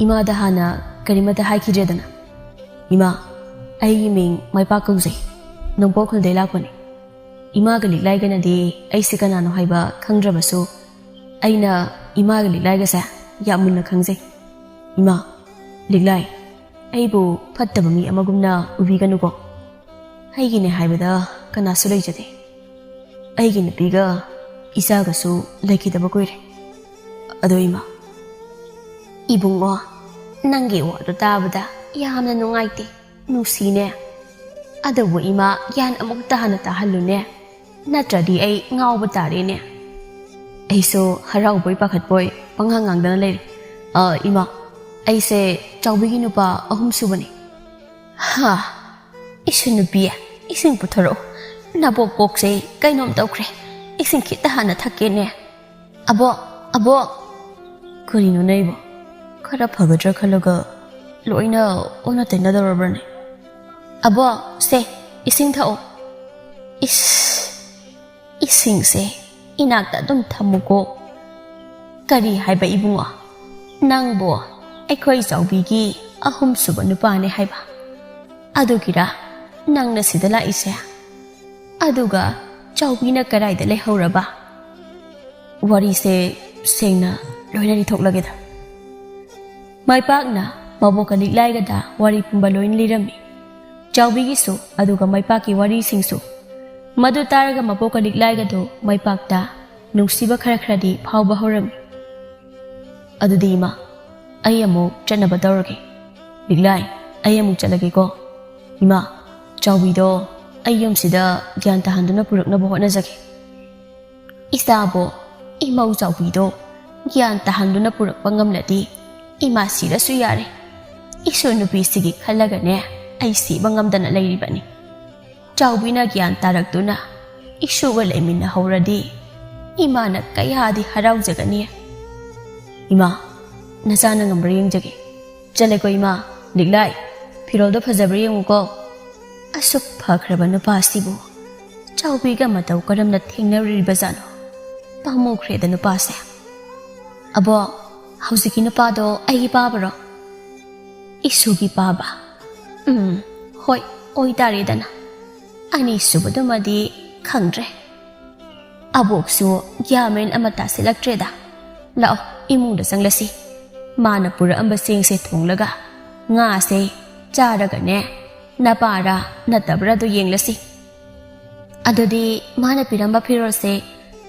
ꯏꯃꯥꯗ ꯍꯥꯟꯅ ꯀꯔꯤꯃꯠꯇ ꯍꯥꯏꯈꯤꯗ꯭ꯔꯦꯗꯅ꯫ ꯏꯃꯥ, ꯑꯩꯒꯤ ꯃꯤꯡ ꯃꯥꯏꯄꯥꯛ ꯀꯧꯖꯩ꯫ ꯅꯣꯡꯄꯣꯛ ꯈꯨꯜꯗꯩ ꯂꯥꯛꯄꯅꯤ꯫ ꯏꯃꯥꯒ ꯂꯤꯛꯂꯥꯏꯒꯅꯗꯤ ꯑꯩꯁꯦ ꯀꯅꯥꯅꯣ ꯍꯥꯏꯕ ꯈꯪꯗ꯭ꯔꯕꯁꯨ, ꯑꯩꯅ ꯏꯃꯥꯒ ꯂꯤꯛꯂꯥꯏꯒꯁꯦ ꯌꯥꯝ ꯃꯨꯟꯅ ꯈꯪꯖꯩ꯫ ꯏꯃꯥ, ꯂꯤꯛꯂꯥꯏ, ꯑꯩꯕꯨ ꯐꯠꯇꯕ ꯃꯤ ꯑꯃꯒꯨꯝꯅ ꯎꯕꯤꯒꯅꯨꯀꯣ꯫ ꯑꯩꯒꯤꯅꯦ ꯍꯥꯏꯕꯗ ꯀꯅꯥꯁꯨ ꯂꯩꯖꯗꯦ꯫ ꯑꯩꯒꯤ ꯅꯨꯄꯤꯒ ꯏꯆꯥꯒꯁꯨ ꯂꯩꯈꯤꯗꯕ ꯀꯨꯏꯔꯦ꯫ ꯑꯗꯣ ꯏꯃꯥ꯫" "ꯏꯕꯨꯡꯉꯣ, ꯅꯪꯒꯤ ꯋꯥꯗꯣ ꯇꯥꯕꯗ ꯌꯥꯝꯅ ꯅꯨꯡꯉꯥꯏꯇꯦ꯫ ꯅꯨꯡꯁꯤꯅꯦ꯫ ꯑꯗꯨꯕꯨ ꯏꯃꯥ, ꯒ꯭ꯌꯥꯟ ꯑꯃꯨꯛꯇ ꯍꯥꯟꯅ ꯇꯥꯍꯜꯂꯨꯅꯦ꯫ ꯅꯠꯇ꯭ꯔꯗꯤ ꯑꯩ ꯉꯥꯎꯕ ꯇꯥꯔꯦꯅꯦ꯫" ꯑꯩꯁꯨ ꯍꯔꯥꯎꯕꯣꯏ ꯄꯥꯈꯠꯄꯣꯏ ꯄꯉꯥꯡ ꯉꯥꯡꯗꯅ ꯂꯩꯔꯦ꯫ "ꯑ, ꯏꯃꯥ, ꯑꯩꯁꯦ ꯆꯥꯎꯕꯤꯒꯤ ꯅꯨꯄꯥ ꯑꯍꯨꯝ ꯁꯨꯕꯅꯤ꯫" "ꯍꯥ? ꯏꯁꯨ ꯅꯨꯄꯤ, ꯏꯁꯤꯡ ꯄꯨꯊꯣꯔꯛꯎ꯫ ꯅꯕꯣꯛ ꯀꯣꯛꯁꯦ ꯀꯩꯅꯣꯝ ꯇꯧꯈ꯭ꯔꯦ꯫ ꯏꯁꯤꯡ ꯈꯤꯇ ꯍꯥꯟꯅ ꯊꯛꯀꯦꯅꯦ꯫ ꯑꯕꯣꯛ, ꯑꯕꯣꯛ!" "ꯀꯔꯤꯅꯣ ꯅꯩꯕꯣ? ꯈꯔ ꯐꯒꯗ꯭ꯔꯥ ꯈꯜꯂꯒ ꯂꯣꯏꯅ ꯑꯣꯟꯅ ꯇꯩꯅꯗꯧꯔꯕ꯭ꯔꯅꯦ?" "ꯑꯕꯣꯛ, ꯁꯦ, ꯏꯁꯤꯡ ꯊꯛꯑꯣ꯫" "ꯏꯁ, ꯏꯁꯤꯡꯁꯦ ꯏꯅꯥꯛꯇ ꯑꯗꯨꯝ ꯊꯝꯃꯨꯀꯣ꯫" "ꯀꯔꯤ ꯍꯥꯏꯕ ꯏꯕꯨꯡꯉꯣ? ꯅꯪꯕꯨ ꯑꯩꯈꯣꯏ ꯆꯥꯎꯕꯤꯒꯤ ꯑꯍꯨꯝꯁꯨꯕ ꯅꯨꯄꯥꯅꯦ ꯍꯥꯏꯕ? ꯑꯗꯨꯒꯤꯔ ꯅꯪꯅ ꯁꯤꯗ ꯂꯥꯛꯏꯁꯦ? ꯑꯗꯨꯒ ꯆꯥꯎꯕꯤꯅ ꯀꯗꯥꯏꯗ ꯂꯩꯍꯧꯔꯕ?" "ꯋꯥꯔꯤꯁꯦ ꯁꯦꯡꯅ ꯂꯣꯏꯅ ꯂꯤꯊꯣꯛꯂꯒꯦꯗ꯫" ꯃꯥꯏꯄꯥꯛꯅ ꯃꯕꯣꯛꯀ ꯂꯤꯛꯂꯥꯏꯒꯗ ꯋꯥꯔꯤ ꯄꯨꯝꯕ ꯂꯣꯏꯅ ꯂꯤꯔꯝꯃꯤ꯫ ꯆꯥꯎꯕꯤꯒꯤꯁꯨ ꯑꯗꯨꯒ ꯃꯥꯏꯄꯥꯛꯀꯤ ꯋꯥꯔꯤꯁꯤꯡꯁꯨ꯫ ꯃꯗꯨ ꯇꯥꯔꯒ ꯃꯕꯣꯛꯀ ꯂꯤꯛꯂꯥꯏꯒꯗꯨ ꯃꯥꯏꯄꯥꯛꯇ ꯅꯨꯡꯁꯤꯕ ꯈꯔ ꯈꯔꯗꯤ ꯐꯥꯎꯕ ꯍꯧꯔꯝꯃꯤ꯫ "ꯑꯗꯨꯗꯤ ꯏꯃꯥ, ꯑꯩ ꯑꯃꯨꯛ ꯆꯠꯅꯕ ꯇꯧꯔꯒꯦ꯫ ꯂꯤꯛꯂꯥꯏ, ꯑꯩ ꯑꯃꯨꯛ ꯆꯠꯂꯒꯦꯀꯣ꯫ ꯏꯃꯥ, ꯆꯥꯎꯕꯤꯗꯣ ꯑꯩ ꯌꯨꯝꯁꯤꯗ ꯒ꯭ꯌꯥꯟ ꯇꯥꯍꯟꯗꯨꯅ ꯄꯨꯔꯛꯅꯕ ꯍꯣꯠꯅꯖꯒꯦ꯫" "ꯏꯆꯥꯕꯣ, ꯏꯃꯧ ꯆꯥꯎꯕꯤꯗꯣ ꯒ꯭ꯌꯥꯟ ꯇꯥꯍꯟꯗꯨꯅ ꯄꯨꯔꯛꯄ ꯉꯝꯂꯗꯤ ꯏꯃꯥ ꯁꯤꯔꯁꯨ ꯌꯥꯔꯦ꯫ ꯏꯁꯨ ꯅꯨꯄꯤꯁꯤꯒꯤ ꯈꯜꯂꯒꯅꯦ ꯑꯩ ꯁꯤꯕ ꯉꯝꯗꯅ ꯂꯩꯔꯤꯕꯅꯤ꯫ ꯆꯥꯎꯕꯤꯅ ꯒ꯭ꯌꯥꯟ ꯇꯥꯔꯛꯇꯨꯅ ꯏꯁꯨꯒ ꯂꯩꯃꯤꯟꯅꯍꯧꯔꯗꯤ ꯏꯃꯥꯅ ꯀꯌꯥꯗꯤ ꯍꯔꯥꯎꯖꯒꯅꯤ꯫" "ꯏꯃꯥ, ꯅꯆꯥꯅ ꯉꯝꯕ꯭ꯔꯥ ꯌꯦꯡꯖꯒꯦ꯫ ꯆꯠꯂꯦꯀꯣ ꯏꯃꯥ꯫ ꯂꯤꯛꯂꯥꯏ, ꯐꯤꯔꯣꯜꯗꯣ ꯐꯖꯕ꯭ꯔꯥ ꯌꯦꯡꯉꯨꯀꯣ꯫" ꯑꯁꯨꯛ ꯐꯈ꯭ꯔꯕ ꯅꯨꯄꯥꯁꯤꯕꯨ ꯆꯥꯎꯕꯤꯒ ꯃꯇꯧ ꯀꯔꯝꯅ ꯊꯦꯡꯅꯔꯨꯔꯤꯕꯖꯥꯠꯅꯣ? ꯄꯥꯝꯃꯨꯈ꯭ꯔꯦꯗ ꯅꯨꯄꯥꯁꯦ꯫ "ꯑꯕꯣ, ꯍꯧꯖꯤꯛꯀꯤ ꯅꯨꯄꯥꯗꯣ ꯑꯩꯒꯤ ꯄꯥꯕꯔꯣ?" "ꯏꯁꯨꯒꯤ ꯄꯥꯕ? ꯎꯝ, ꯍꯣꯏ, ꯑꯣꯏꯇꯥꯔꯦꯗꯅ꯫ ꯑꯅꯤꯁꯨꯕꯗꯨꯃꯗꯤ ꯈꯪꯗ꯭ꯔꯦ꯫" ꯑꯕꯣꯛꯁꯨ ꯒ꯭ꯌꯥꯟ ꯃꯦꯟ ꯑꯃ ꯇꯥꯁꯤꯜꯂꯛꯇ꯭ꯔꯦꯗ꯫ "ꯂꯥꯛꯑꯣ, ꯏꯃꯨꯡꯗ ꯆꯪꯂꯁꯤ꯫ ꯃꯥꯅ ꯄꯨꯔꯛꯑꯝꯕ ꯆꯦꯡꯁꯦ ꯊꯣꯡꯂꯒ ꯉꯥꯁꯦ ꯆꯥꯔꯒꯅꯦ, ꯅꯄꯥꯔꯥ ꯅꯠꯇꯕ꯭ꯔꯥꯗꯣ ꯌꯦꯡꯂꯁꯤ꯫" "ꯑꯗꯨꯗꯤ ꯃꯥꯅ ꯄꯤꯔꯝꯕ ꯐꯤꯔꯣꯜꯁꯦ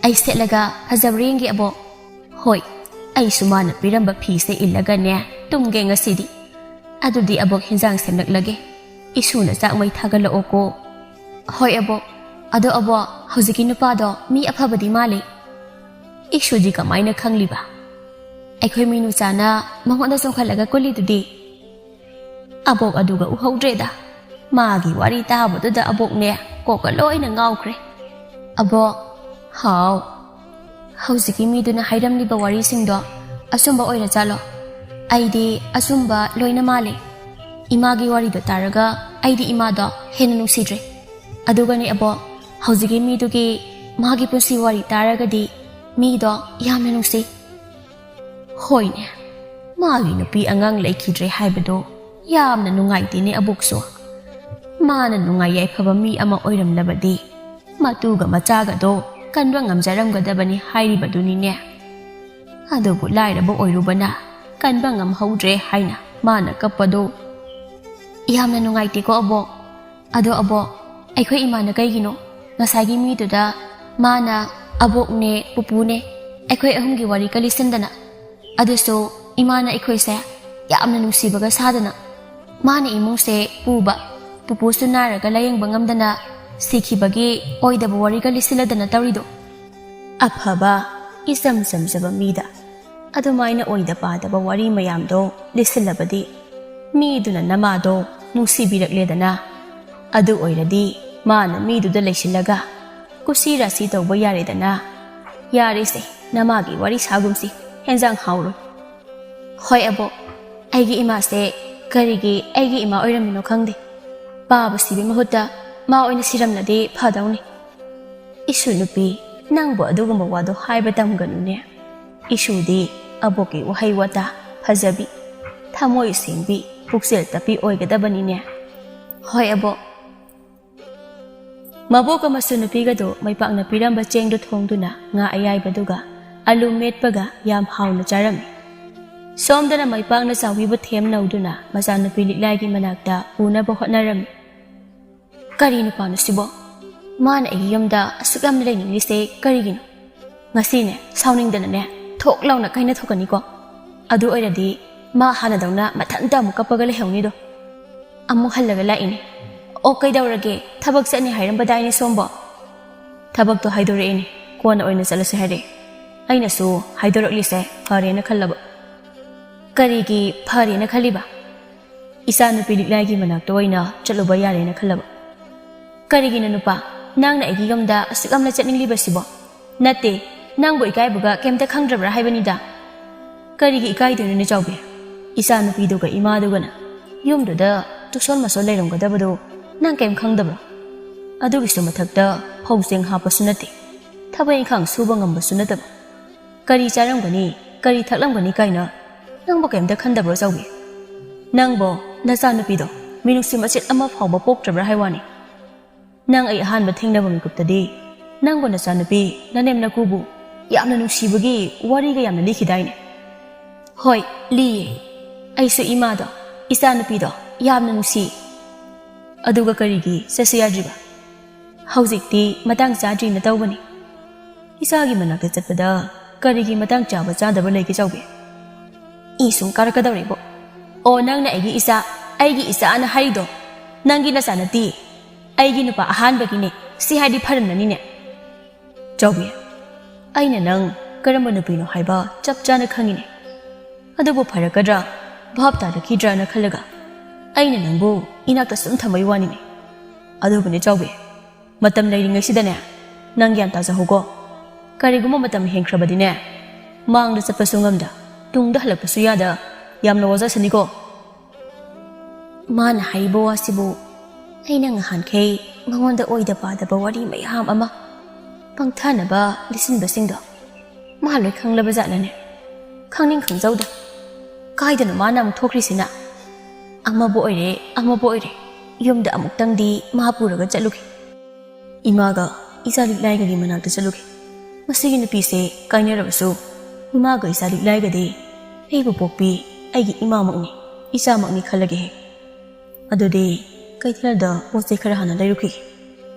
ꯑꯩ ꯁꯦꯠꯂꯒ ꯐꯖꯕ꯭ꯔꯥ ꯌꯦꯡꯒꯦ, ꯑꯕꯣꯛ?" "ꯍꯣꯏ, ꯑꯩꯁꯨ ꯃꯥꯅ ꯄꯤꯔꯝꯕ ꯐꯤꯁꯦ ꯏꯜꯂꯒꯅꯦ ꯇꯨꯝꯒꯦ ꯉꯁꯤꯗꯤ꯫ ꯑꯗꯨꯗꯤ ꯑꯕꯣꯛ ꯍꯤꯟꯖꯥꯡ ꯁꯦꯝꯂꯛꯂꯒꯦ꯫ ꯏꯁꯨꯅ ꯆꯥꯛ ꯃꯩ ꯊꯥꯒꯠꯂꯛꯑꯣꯀꯣ꯫" "ꯍꯣꯏ ꯑꯕꯣꯛ꯫ ꯑꯗꯣ ꯑꯕꯣꯛ, ꯍꯧꯖꯤꯛꯀꯤ ꯅꯨꯄꯥꯗꯣ ꯃꯤ ꯑꯐꯕꯗꯤ ꯃꯥꯜꯂꯤ꯫" "ꯏꯁꯨꯗꯤ ꯀꯃꯥꯏꯅ ꯈꯪꯂꯤꯕ?" "ꯑꯩꯈꯣꯏ ꯃꯤꯅꯨꯆꯥꯅ ꯃꯉꯣꯟꯗ ꯆꯣꯡꯈꯠꯂꯒ ꯀꯨꯜꯂꯤꯗꯨꯗꯤ꯫" ꯑꯕꯣꯛ ꯑꯗꯨꯒ ꯎꯍꯧꯗ꯭ꯔꯦꯗ꯫ ꯃꯥꯒꯤ ꯋꯥꯔꯤ ꯇꯥꯕꯗꯨꯗ ꯑꯕꯣꯛꯅꯦ ꯀꯣꯛꯀ ꯂꯣꯏꯅ ꯉꯥꯎꯈ꯭ꯔꯦ꯫ "ꯑꯕꯣꯛ, ꯍꯥꯎ, ꯍꯧꯖꯤꯛꯀꯤ ꯃꯤꯗꯨꯅ ꯍꯥꯏꯔꯝꯂꯤꯕ ꯋꯥꯔꯤꯁꯤꯡꯗꯣ ꯑꯆꯨꯝꯕ ꯑꯣꯏꯔꯖꯥꯠꯂꯣ? ꯑꯩꯗꯤ ꯑꯆꯨꯝꯕ ꯂꯣꯏꯅ ꯃꯥꯜꯂꯦ꯫ ꯏꯃꯥꯒꯤ ꯋꯥꯔꯤꯗꯣ ꯇꯥꯔꯒ ꯑꯩꯗꯤ ꯏꯃꯥꯗꯣ ꯍꯦꯟꯅ ꯅꯨꯡꯁꯤꯗ꯭ꯔꯦ꯫ ꯑꯗꯨꯒꯅꯦ ꯑꯕꯣꯛ, ꯍꯧꯖꯤꯛꯀꯤ ꯃꯤꯗꯨꯒꯤ ꯃꯥꯒꯤ ꯄꯨꯟꯁꯤ ꯋꯥꯔꯤ ꯇꯥꯔꯒꯗꯤ ꯃꯤꯗꯣ ꯌꯥꯝꯅ ꯅꯨꯡꯁꯤ꯫ ꯍꯣꯏꯅꯦ, ꯃꯥꯒꯤ ꯅꯨꯄꯤ ꯑꯉꯥꯡ ꯂꯩꯈꯤꯗ꯭ꯔꯦ ꯍꯥꯏꯕꯗꯣ ꯌꯥꯝꯅ ꯅꯨꯡꯉꯥꯏꯇꯦꯅꯦ ꯑꯕꯣꯛꯁꯨ꯫ ꯃꯥꯅ ꯅꯨꯡꯉꯥꯏ ꯌꯥꯏꯐꯕ ꯃꯤ ꯑꯃ ꯑꯣꯏꯔꯝꯂꯕꯗꯤ ꯃꯇꯨꯒ ꯃꯆꯥꯒꯗꯣ ꯀꯟꯕ ꯉꯝꯖꯔꯝꯒꯗꯕꯅꯤ ꯍꯥꯏꯔꯤꯕꯗꯨꯅꯤꯅꯦ꯫ ꯑꯗꯨꯕꯨ ꯂꯥꯏꯔꯕ ꯑꯣꯏꯔꯨꯕꯅ ꯀꯟꯕ ꯉꯝꯍꯧꯗ꯭ꯔꯦ ꯍꯥꯏꯅ ꯃꯥꯅ ꯀꯞꯄꯗꯣ ꯌꯥꯝꯅ ꯅꯨꯡꯉꯥꯏꯇꯦꯀꯣ ꯑꯕꯣꯛ꯫ ꯑꯗꯣ ꯑꯕꯣꯛ, ꯑꯩꯈꯣꯏ ꯏꯃꯥꯅ ꯀꯩꯒꯤꯅꯣ ꯉꯁꯥꯏꯒꯤ ꯃꯤꯗꯨꯗ ꯃꯥꯅ ꯑꯕꯣꯛꯅꯦ, ꯄꯨꯄꯨꯅꯦ, ꯑꯩꯈꯣꯏ ꯑꯍꯨꯝꯒꯤ ꯋꯥꯔꯤꯒ ꯂꯤꯁꯤꯟꯗꯅ, ꯑꯗꯨꯁꯨ ꯏꯃꯥꯅ ꯑꯩꯈꯣꯏꯁꯦ ꯌꯥꯝꯅ ꯅꯨꯡꯁꯤꯕꯒ ꯁꯥꯗꯅ, ꯃꯥꯅ ꯏꯃꯨꯡꯁꯦ ꯄꯨꯕ, ꯄꯨꯄꯨꯁꯨ ꯅꯥꯔꯒ ꯂꯥꯌꯦꯡꯕ ꯉꯝꯗꯅ ꯁꯤꯈꯤꯕꯒꯤ ꯑꯣꯏꯗꯕ ꯋꯥꯔꯤꯒ ꯂꯤꯁꯤꯜꯂꯗꯅ ꯇꯧꯔꯤꯗꯣ? ꯑꯐꯕ, ꯏꯆꯝ ꯆꯝꯖꯕ ꯃꯤꯗ ꯑꯗꯨꯃꯥꯏꯅ ꯑꯣꯏꯗ ꯄꯥꯗꯕ ꯋꯥꯔꯤ ꯃꯌꯥꯝꯗꯣ ꯂꯤꯁꯤꯜꯂꯕꯗꯤ ꯃꯤꯗꯨꯅ ꯅꯃꯥꯗꯣ ꯅꯨꯡꯁꯤꯕꯤꯔꯛꯂꯦꯗꯅ꯫ ꯑꯗꯨ ꯑꯣꯏꯔꯗꯤ ꯃꯥꯅ ꯃꯤꯗꯨꯗ ꯂꯩꯁꯤꯜꯂꯒ ꯀꯨꯁꯤ ꯔꯥꯁꯤ ꯇꯧꯕ ꯌꯥꯔꯦꯗꯅ꯫ ꯌꯥꯔꯦꯁꯦ, ꯅꯃꯥꯒꯤ ꯋꯥꯔꯤ ꯁꯥꯒꯨꯝꯁꯤ, ꯍꯦꯟꯖꯥꯡ ꯍꯥꯎꯔꯣꯏ꯫ ꯍꯣꯏ ꯑꯕꯣꯛ, ꯑꯩꯒꯤ ꯏꯃꯥꯁꯦ ꯀꯔꯤꯒꯤ ꯑꯩꯒꯤ ꯏꯃꯥ ꯑꯣꯏꯔꯝꯃꯤꯅꯣ ꯈꯪꯗꯦ꯫ ꯄꯥꯕ ꯁꯤꯕꯒꯤ ꯃꯍꯨꯠꯇ ꯃꯥ ꯑꯣꯏꯅ ꯁꯤꯔꯝꯂꯗꯤ ꯐꯗꯧꯅꯤ꯫ ꯏꯁꯨ ꯅꯨꯄꯤ, ꯅꯪꯕꯨ ꯑꯗꯨꯒꯨꯝꯕ ꯋꯥꯗꯣ ꯍꯥꯏꯕ ꯇꯝꯒꯅꯨꯅꯦ꯫ ꯏꯁꯨꯗꯤ ꯑꯕꯣꯛꯀꯤ ꯋꯥꯍꯩ ꯋꯥꯇꯥ ꯐꯖꯕꯤ, ꯊꯃꯣꯏ ꯁꯦꯡꯕꯤ, ꯄꯨꯛꯆꯦꯜ ꯇꯞꯄꯤ ꯑꯣꯏꯒꯗꯕꯅꯤꯅꯦ꯫ ꯍꯣꯏ ꯑꯕꯣꯛ꯫ ꯃꯕꯣꯛ ꯑꯃꯁꯨ ꯅꯨꯄꯤꯒꯗꯨ ꯃꯩꯄꯥꯛꯅ ꯄꯤꯔꯝꯕ ꯆꯦꯡꯗꯨ ꯊꯣꯡꯗꯨꯅ ꯉꯥ ꯑꯌꯥꯏꯕꯗꯨꯒ ꯑꯂꯨ ꯃꯦꯠꯄꯒ ꯌꯥꯝ ꯍꯥꯎꯅ ꯆꯥꯔꯝꯃꯤ꯫ ꯁꯣꯝꯗꯅ ꯃꯩꯄꯥꯛꯅ ꯆꯥꯎꯕꯤꯕꯨ ꯊꯦꯝ ꯅꯧꯗꯨꯅ ꯃꯆꯥꯅꯨꯄꯤ ꯂꯤꯛꯂꯥꯏꯒꯤ ꯃꯅꯥꯛꯇ ꯄꯨꯅꯕ ꯍꯣꯠꯅꯔꯝꯃꯤ꯫ ꯀꯔꯤ ꯅꯨꯄꯥꯅꯣ ꯁꯤꯕꯣ? ꯃꯥꯅ ꯑꯩꯒꯤ ꯌꯨꯝꯗ ꯑꯁꯨꯛ ꯌꯥꯝꯅ ꯂꯩꯅꯤꯡꯂꯤꯁꯦ ꯀꯔꯤꯒꯤꯅꯣ? ꯉꯁꯤꯅꯦ, ꯁꯥꯎꯅꯤꯡꯗꯅꯅꯦ, ꯊꯣꯛ ꯂꯥꯎꯅ ꯀꯥꯏꯅ ꯊꯣꯛꯀꯅꯤꯀꯣ꯫ ꯑꯗꯨ ꯑꯣꯏꯔꯗꯤ ꯃꯥ ꯍꯥꯟꯅꯗꯧꯅ ꯃꯊꯟꯇ ꯑꯃꯨꯛ ꯀꯞꯄꯒ ꯂꯩꯍꯧꯅꯤꯗꯣ꯫ ꯑꯃꯨꯛ ꯍꯜꯂꯒ ꯂꯥꯛꯏꯅꯦ꯫ ꯑꯣ, ꯀꯩꯗꯧꯔꯒꯦ? ꯊꯕꯛ ꯆꯠꯅꯤ ꯍꯥꯏꯔꯝꯕꯗꯥꯏꯅꯦ ꯁꯣꯝꯕꯣ? ꯊꯕꯛꯇꯣ ꯍꯥꯏꯗꯣꯔꯛꯏꯅꯦ, ꯀꯣꯟꯅ ꯑꯣꯏꯅ ꯆꯠꯂꯁꯦ ꯍꯥꯏꯔꯛꯑꯦ꯫ ꯑꯩꯅꯁꯨ ꯍꯥꯏꯗꯣꯔꯛꯂꯤꯁꯦ ꯐꯔꯦꯅ ꯈꯜꯂꯕ꯫ ꯀꯔꯤꯒꯤ ꯐꯔꯦꯅ ꯈꯜꯂꯤꯕ? ꯏꯆꯥꯅꯨꯄꯤ ꯂꯤꯛꯂꯥꯏꯒꯤ ꯃꯅꯥꯛꯇ ꯑꯣꯏꯅ ꯆꯠꯂꯨꯕ ꯌꯥꯔꯦꯅ ꯈꯜꯂꯕ꯫ ꯀꯔꯤꯒꯤꯅꯣ ꯅꯨꯄꯥ, ꯅꯪꯅ ꯑꯩꯒꯤ ꯌꯨꯝꯗ ꯑꯁꯨꯛ ꯌꯥꯝꯅ ꯆꯠꯅꯤꯡꯂꯤꯕꯁꯤꯕꯣ? "ꯅꯠꯇꯦ, ꯅꯪꯕꯨ ꯏꯀꯥꯏꯕꯒ ꯀꯩꯝꯇ ꯈꯪꯗ꯭ꯔꯕ꯭ꯔꯥ ꯍꯥꯏꯕꯅꯤꯗ"꯫ "ꯀꯔꯤꯒꯤ ꯏꯀꯥꯏꯗꯣꯏꯅꯣꯅꯦ ꯆꯥꯎꯕꯤ? ꯏꯆꯥꯅꯨꯄꯤꯗꯨꯒ ꯏꯃꯥꯗꯨꯒꯅ ꯌꯨꯝꯗꯨꯗ ꯇꯨꯁꯣꯟ ꯃꯁꯣꯟ ꯂꯩꯔꯝꯒꯗꯕꯗꯣ ꯅꯪ ꯀꯩꯝ ꯈꯪꯗꯕ꯭ꯔꯥ? ꯑꯗꯨꯒꯤꯁꯨ ꯃꯊꯛꯇ ꯐꯧ ꯆꯦꯡ ꯍꯥꯞꯄꯁꯨ ꯅꯠꯇꯦ, ꯊꯕꯛ ꯏꯪꯈꯥꯡ ꯁꯨꯕ ꯉꯝꯕꯁꯨ ꯅꯠꯇꯕ꯫ ꯀꯔꯤ ꯆꯥꯔꯝꯒꯅꯤ, ꯀꯔꯤ ꯊꯛꯂꯝꯒꯅꯤ ꯀꯥꯏꯅ ꯅꯪꯕꯨ ꯀꯩꯝꯇ ꯈꯟꯗꯕ꯭ꯔꯣ ꯆꯥꯎꯕꯤ? ꯅꯪꯕꯣ ꯅꯆꯥꯅꯨꯄꯤꯗꯣ ꯃꯤꯅꯨꯡꯁꯤ ꯃꯆꯦꯠ ꯑꯃ ꯐꯥꯎꯕ ꯄꯣꯛꯇ꯭ꯔꯕ꯭ꯔꯥ ꯍꯥꯏ ꯋꯥꯅꯤ꯫ ꯅꯪ ꯑꯩ ꯑꯍꯥꯟꯕ ꯊꯦꯡꯅꯕ ꯃꯤꯀꯨꯞꯇꯗꯤ ꯅꯪꯕꯨ ꯅꯆꯥꯅꯨꯄꯤ ꯅꯅꯦꯝ ꯅꯀꯨꯕꯨ ꯌꯥꯝꯅ ꯅꯨꯡꯁꯤꯕꯒꯤ ꯋꯥꯔꯤꯒ ꯌꯥꯝꯅ ꯂꯤꯈꯤꯗꯥꯏꯅꯦ?" "ꯍꯣꯏ, ꯂꯤꯌꯦ꯫ ꯑꯩꯁꯨ ꯏꯃꯥꯗꯣ, ꯏꯆꯥꯅꯨꯄꯤꯗꯣ ꯌꯥꯝꯅ ꯅꯨꯡꯁꯤ꯫ ꯑꯗꯨꯒ ꯀꯔꯤꯒꯤ ꯆꯠꯁꯤ ꯌꯥꯗ꯭ꯔꯤꯕ? ꯍꯧꯖꯤꯛꯇꯤ ꯃꯇꯥꯡ ꯆꯥꯗ꯭ꯔꯤꯅ ꯇꯧꯕꯅꯤ꯫ ꯏꯆꯥꯒꯤ ꯃꯅꯥꯛꯇ ꯆꯠꯄꯗ ꯀꯔꯤꯒꯤ ꯃꯇꯥꯡ ꯆꯥꯕ ꯆꯥꯗꯕ ꯂꯩꯒꯦ ꯆꯥꯎꯕꯤ?" "ꯏ ꯁꯨꯝ ꯀꯥꯔꯛꯀꯗꯧꯔꯦꯕꯣ꯫ ꯑꯣ, ꯅꯪꯅ ꯑꯩꯒꯤ ꯏꯆꯥ, ꯑꯩꯒꯤ ꯏꯆꯥꯅ ꯍꯥꯏꯔꯤꯗꯣ ꯅꯪꯒꯤ ꯅꯆꯥ ꯅꯠꯇꯦ, ꯑꯩꯒꯤ ꯅꯨꯄꯥ ꯑꯍꯥꯟꯕꯒꯤꯅꯦ꯫ ꯁꯤ ꯍꯥꯏꯗꯤ ꯐꯔꯝꯂꯅꯤꯅꯦ?" "ꯆꯥꯎꯕꯤ, ꯑꯩꯅ ꯅꯪ ꯀꯔꯝꯕ ꯅꯨꯄꯤꯅꯣ ꯍꯥꯏꯕ ꯆꯞ ꯆꯥꯅ ꯈꯪꯉꯤꯅꯦ꯫ ꯑꯗꯨꯕꯨ ꯐꯔꯛꯀꯗ꯭ꯔꯥ, ꯚꯥꯞ ꯇꯥꯔꯛꯈꯤꯗ꯭ꯔꯥꯅ ꯈꯜꯂꯒ ꯑꯩꯅ ꯅꯪꯕꯨ ꯏꯅꯥꯛꯇ ꯁꯨꯝ ꯊꯝꯕꯩ ꯋꯥꯅꯤꯅꯦ꯫ ꯑꯗꯨꯕꯨꯅꯦ ꯆꯥꯎꯕꯤ, ꯃꯇꯝ ꯂꯩꯔꯤꯉꯩꯁꯤꯗꯅꯦ, ꯅꯪ ꯒ꯭ꯌꯥꯟ ꯇꯥꯖꯍꯧꯀꯣ꯫ ꯀꯔꯤꯒꯨꯝꯕ ꯃꯇꯝ ꯍꯦꯟꯈ꯭ꯔꯕꯗꯤꯅꯦ, ꯃꯥꯡꯗ ꯆꯠꯄꯁꯨ ꯉꯝꯗ, ꯇꯨꯡꯗ ꯍꯜꯂꯛꯄꯁꯨ ꯌꯥꯗ, ꯌꯥꯝꯅ ꯋꯥꯖꯁꯅꯤꯀꯣ꯫" ꯃꯥꯅ ꯍꯥꯏꯔꯤꯕ ꯋꯥꯁꯤꯕꯨ ꯑꯩꯅ ꯉꯍꯥꯟꯈꯩ ꯃꯉꯣꯟꯗ ꯑꯣꯏꯗ ꯄꯥꯗꯕ ꯋꯥꯔꯤ ꯃꯌꯥꯝ ꯑꯃ ꯄꯪꯊꯅꯕ ꯂꯤꯁꯤꯟꯕꯁꯤꯡꯗꯣ ꯃꯥ ꯂꯣꯏ ꯈꯪꯂꯕ ꯖꯥꯠꯅꯅꯦ꯫ ꯈꯪꯅꯤꯡ ꯈꯪꯖꯧꯗ ꯀꯥꯏꯗꯅꯣ ꯃꯥꯅ ꯑꯃꯨꯛ ꯊꯣꯛꯈ꯭ꯔꯤꯁꯤꯅ? ꯑꯃꯕꯨ ꯑꯣꯏꯔꯦ, ꯑꯃꯕꯨ ꯑꯣꯏꯔꯦ, ꯌꯨꯝꯗ ꯑꯃꯨꯛꯇꯪꯗꯤ ꯃꯥ ꯄꯨꯔꯒ ꯆꯠꯂꯨꯒꯦ꯫ ꯏꯃꯥꯒ ꯏꯆꯥ ꯂꯤꯛꯂꯥꯏꯒꯒꯤ ꯃꯅꯥꯛꯇ ꯆꯠꯂꯨꯒꯦ꯫ ꯃꯁꯤꯒꯤ ꯅꯨꯄꯤꯁꯦ ꯀꯥꯏꯅꯔꯕꯁꯨ ꯏꯃꯥꯒ ꯏꯆꯥ ꯂꯤꯛꯂꯥꯏꯒꯗꯤ ꯑꯩꯕꯨ ꯄꯣꯛꯄꯤ ꯑꯩꯒꯤ ꯏꯃꯥꯃꯛꯅꯤ, ꯏꯆꯥꯃꯛꯅꯤ ꯈꯜꯂꯒꯦꯍꯦ꯫ ꯑꯗꯨꯗꯤ ꯀꯩꯊꯦꯜꯗ ꯄꯣꯠ ꯆꯩ ꯈꯔ ꯍꯥꯟꯅ ꯂꯩꯔꯨꯈꯤꯒꯦ꯫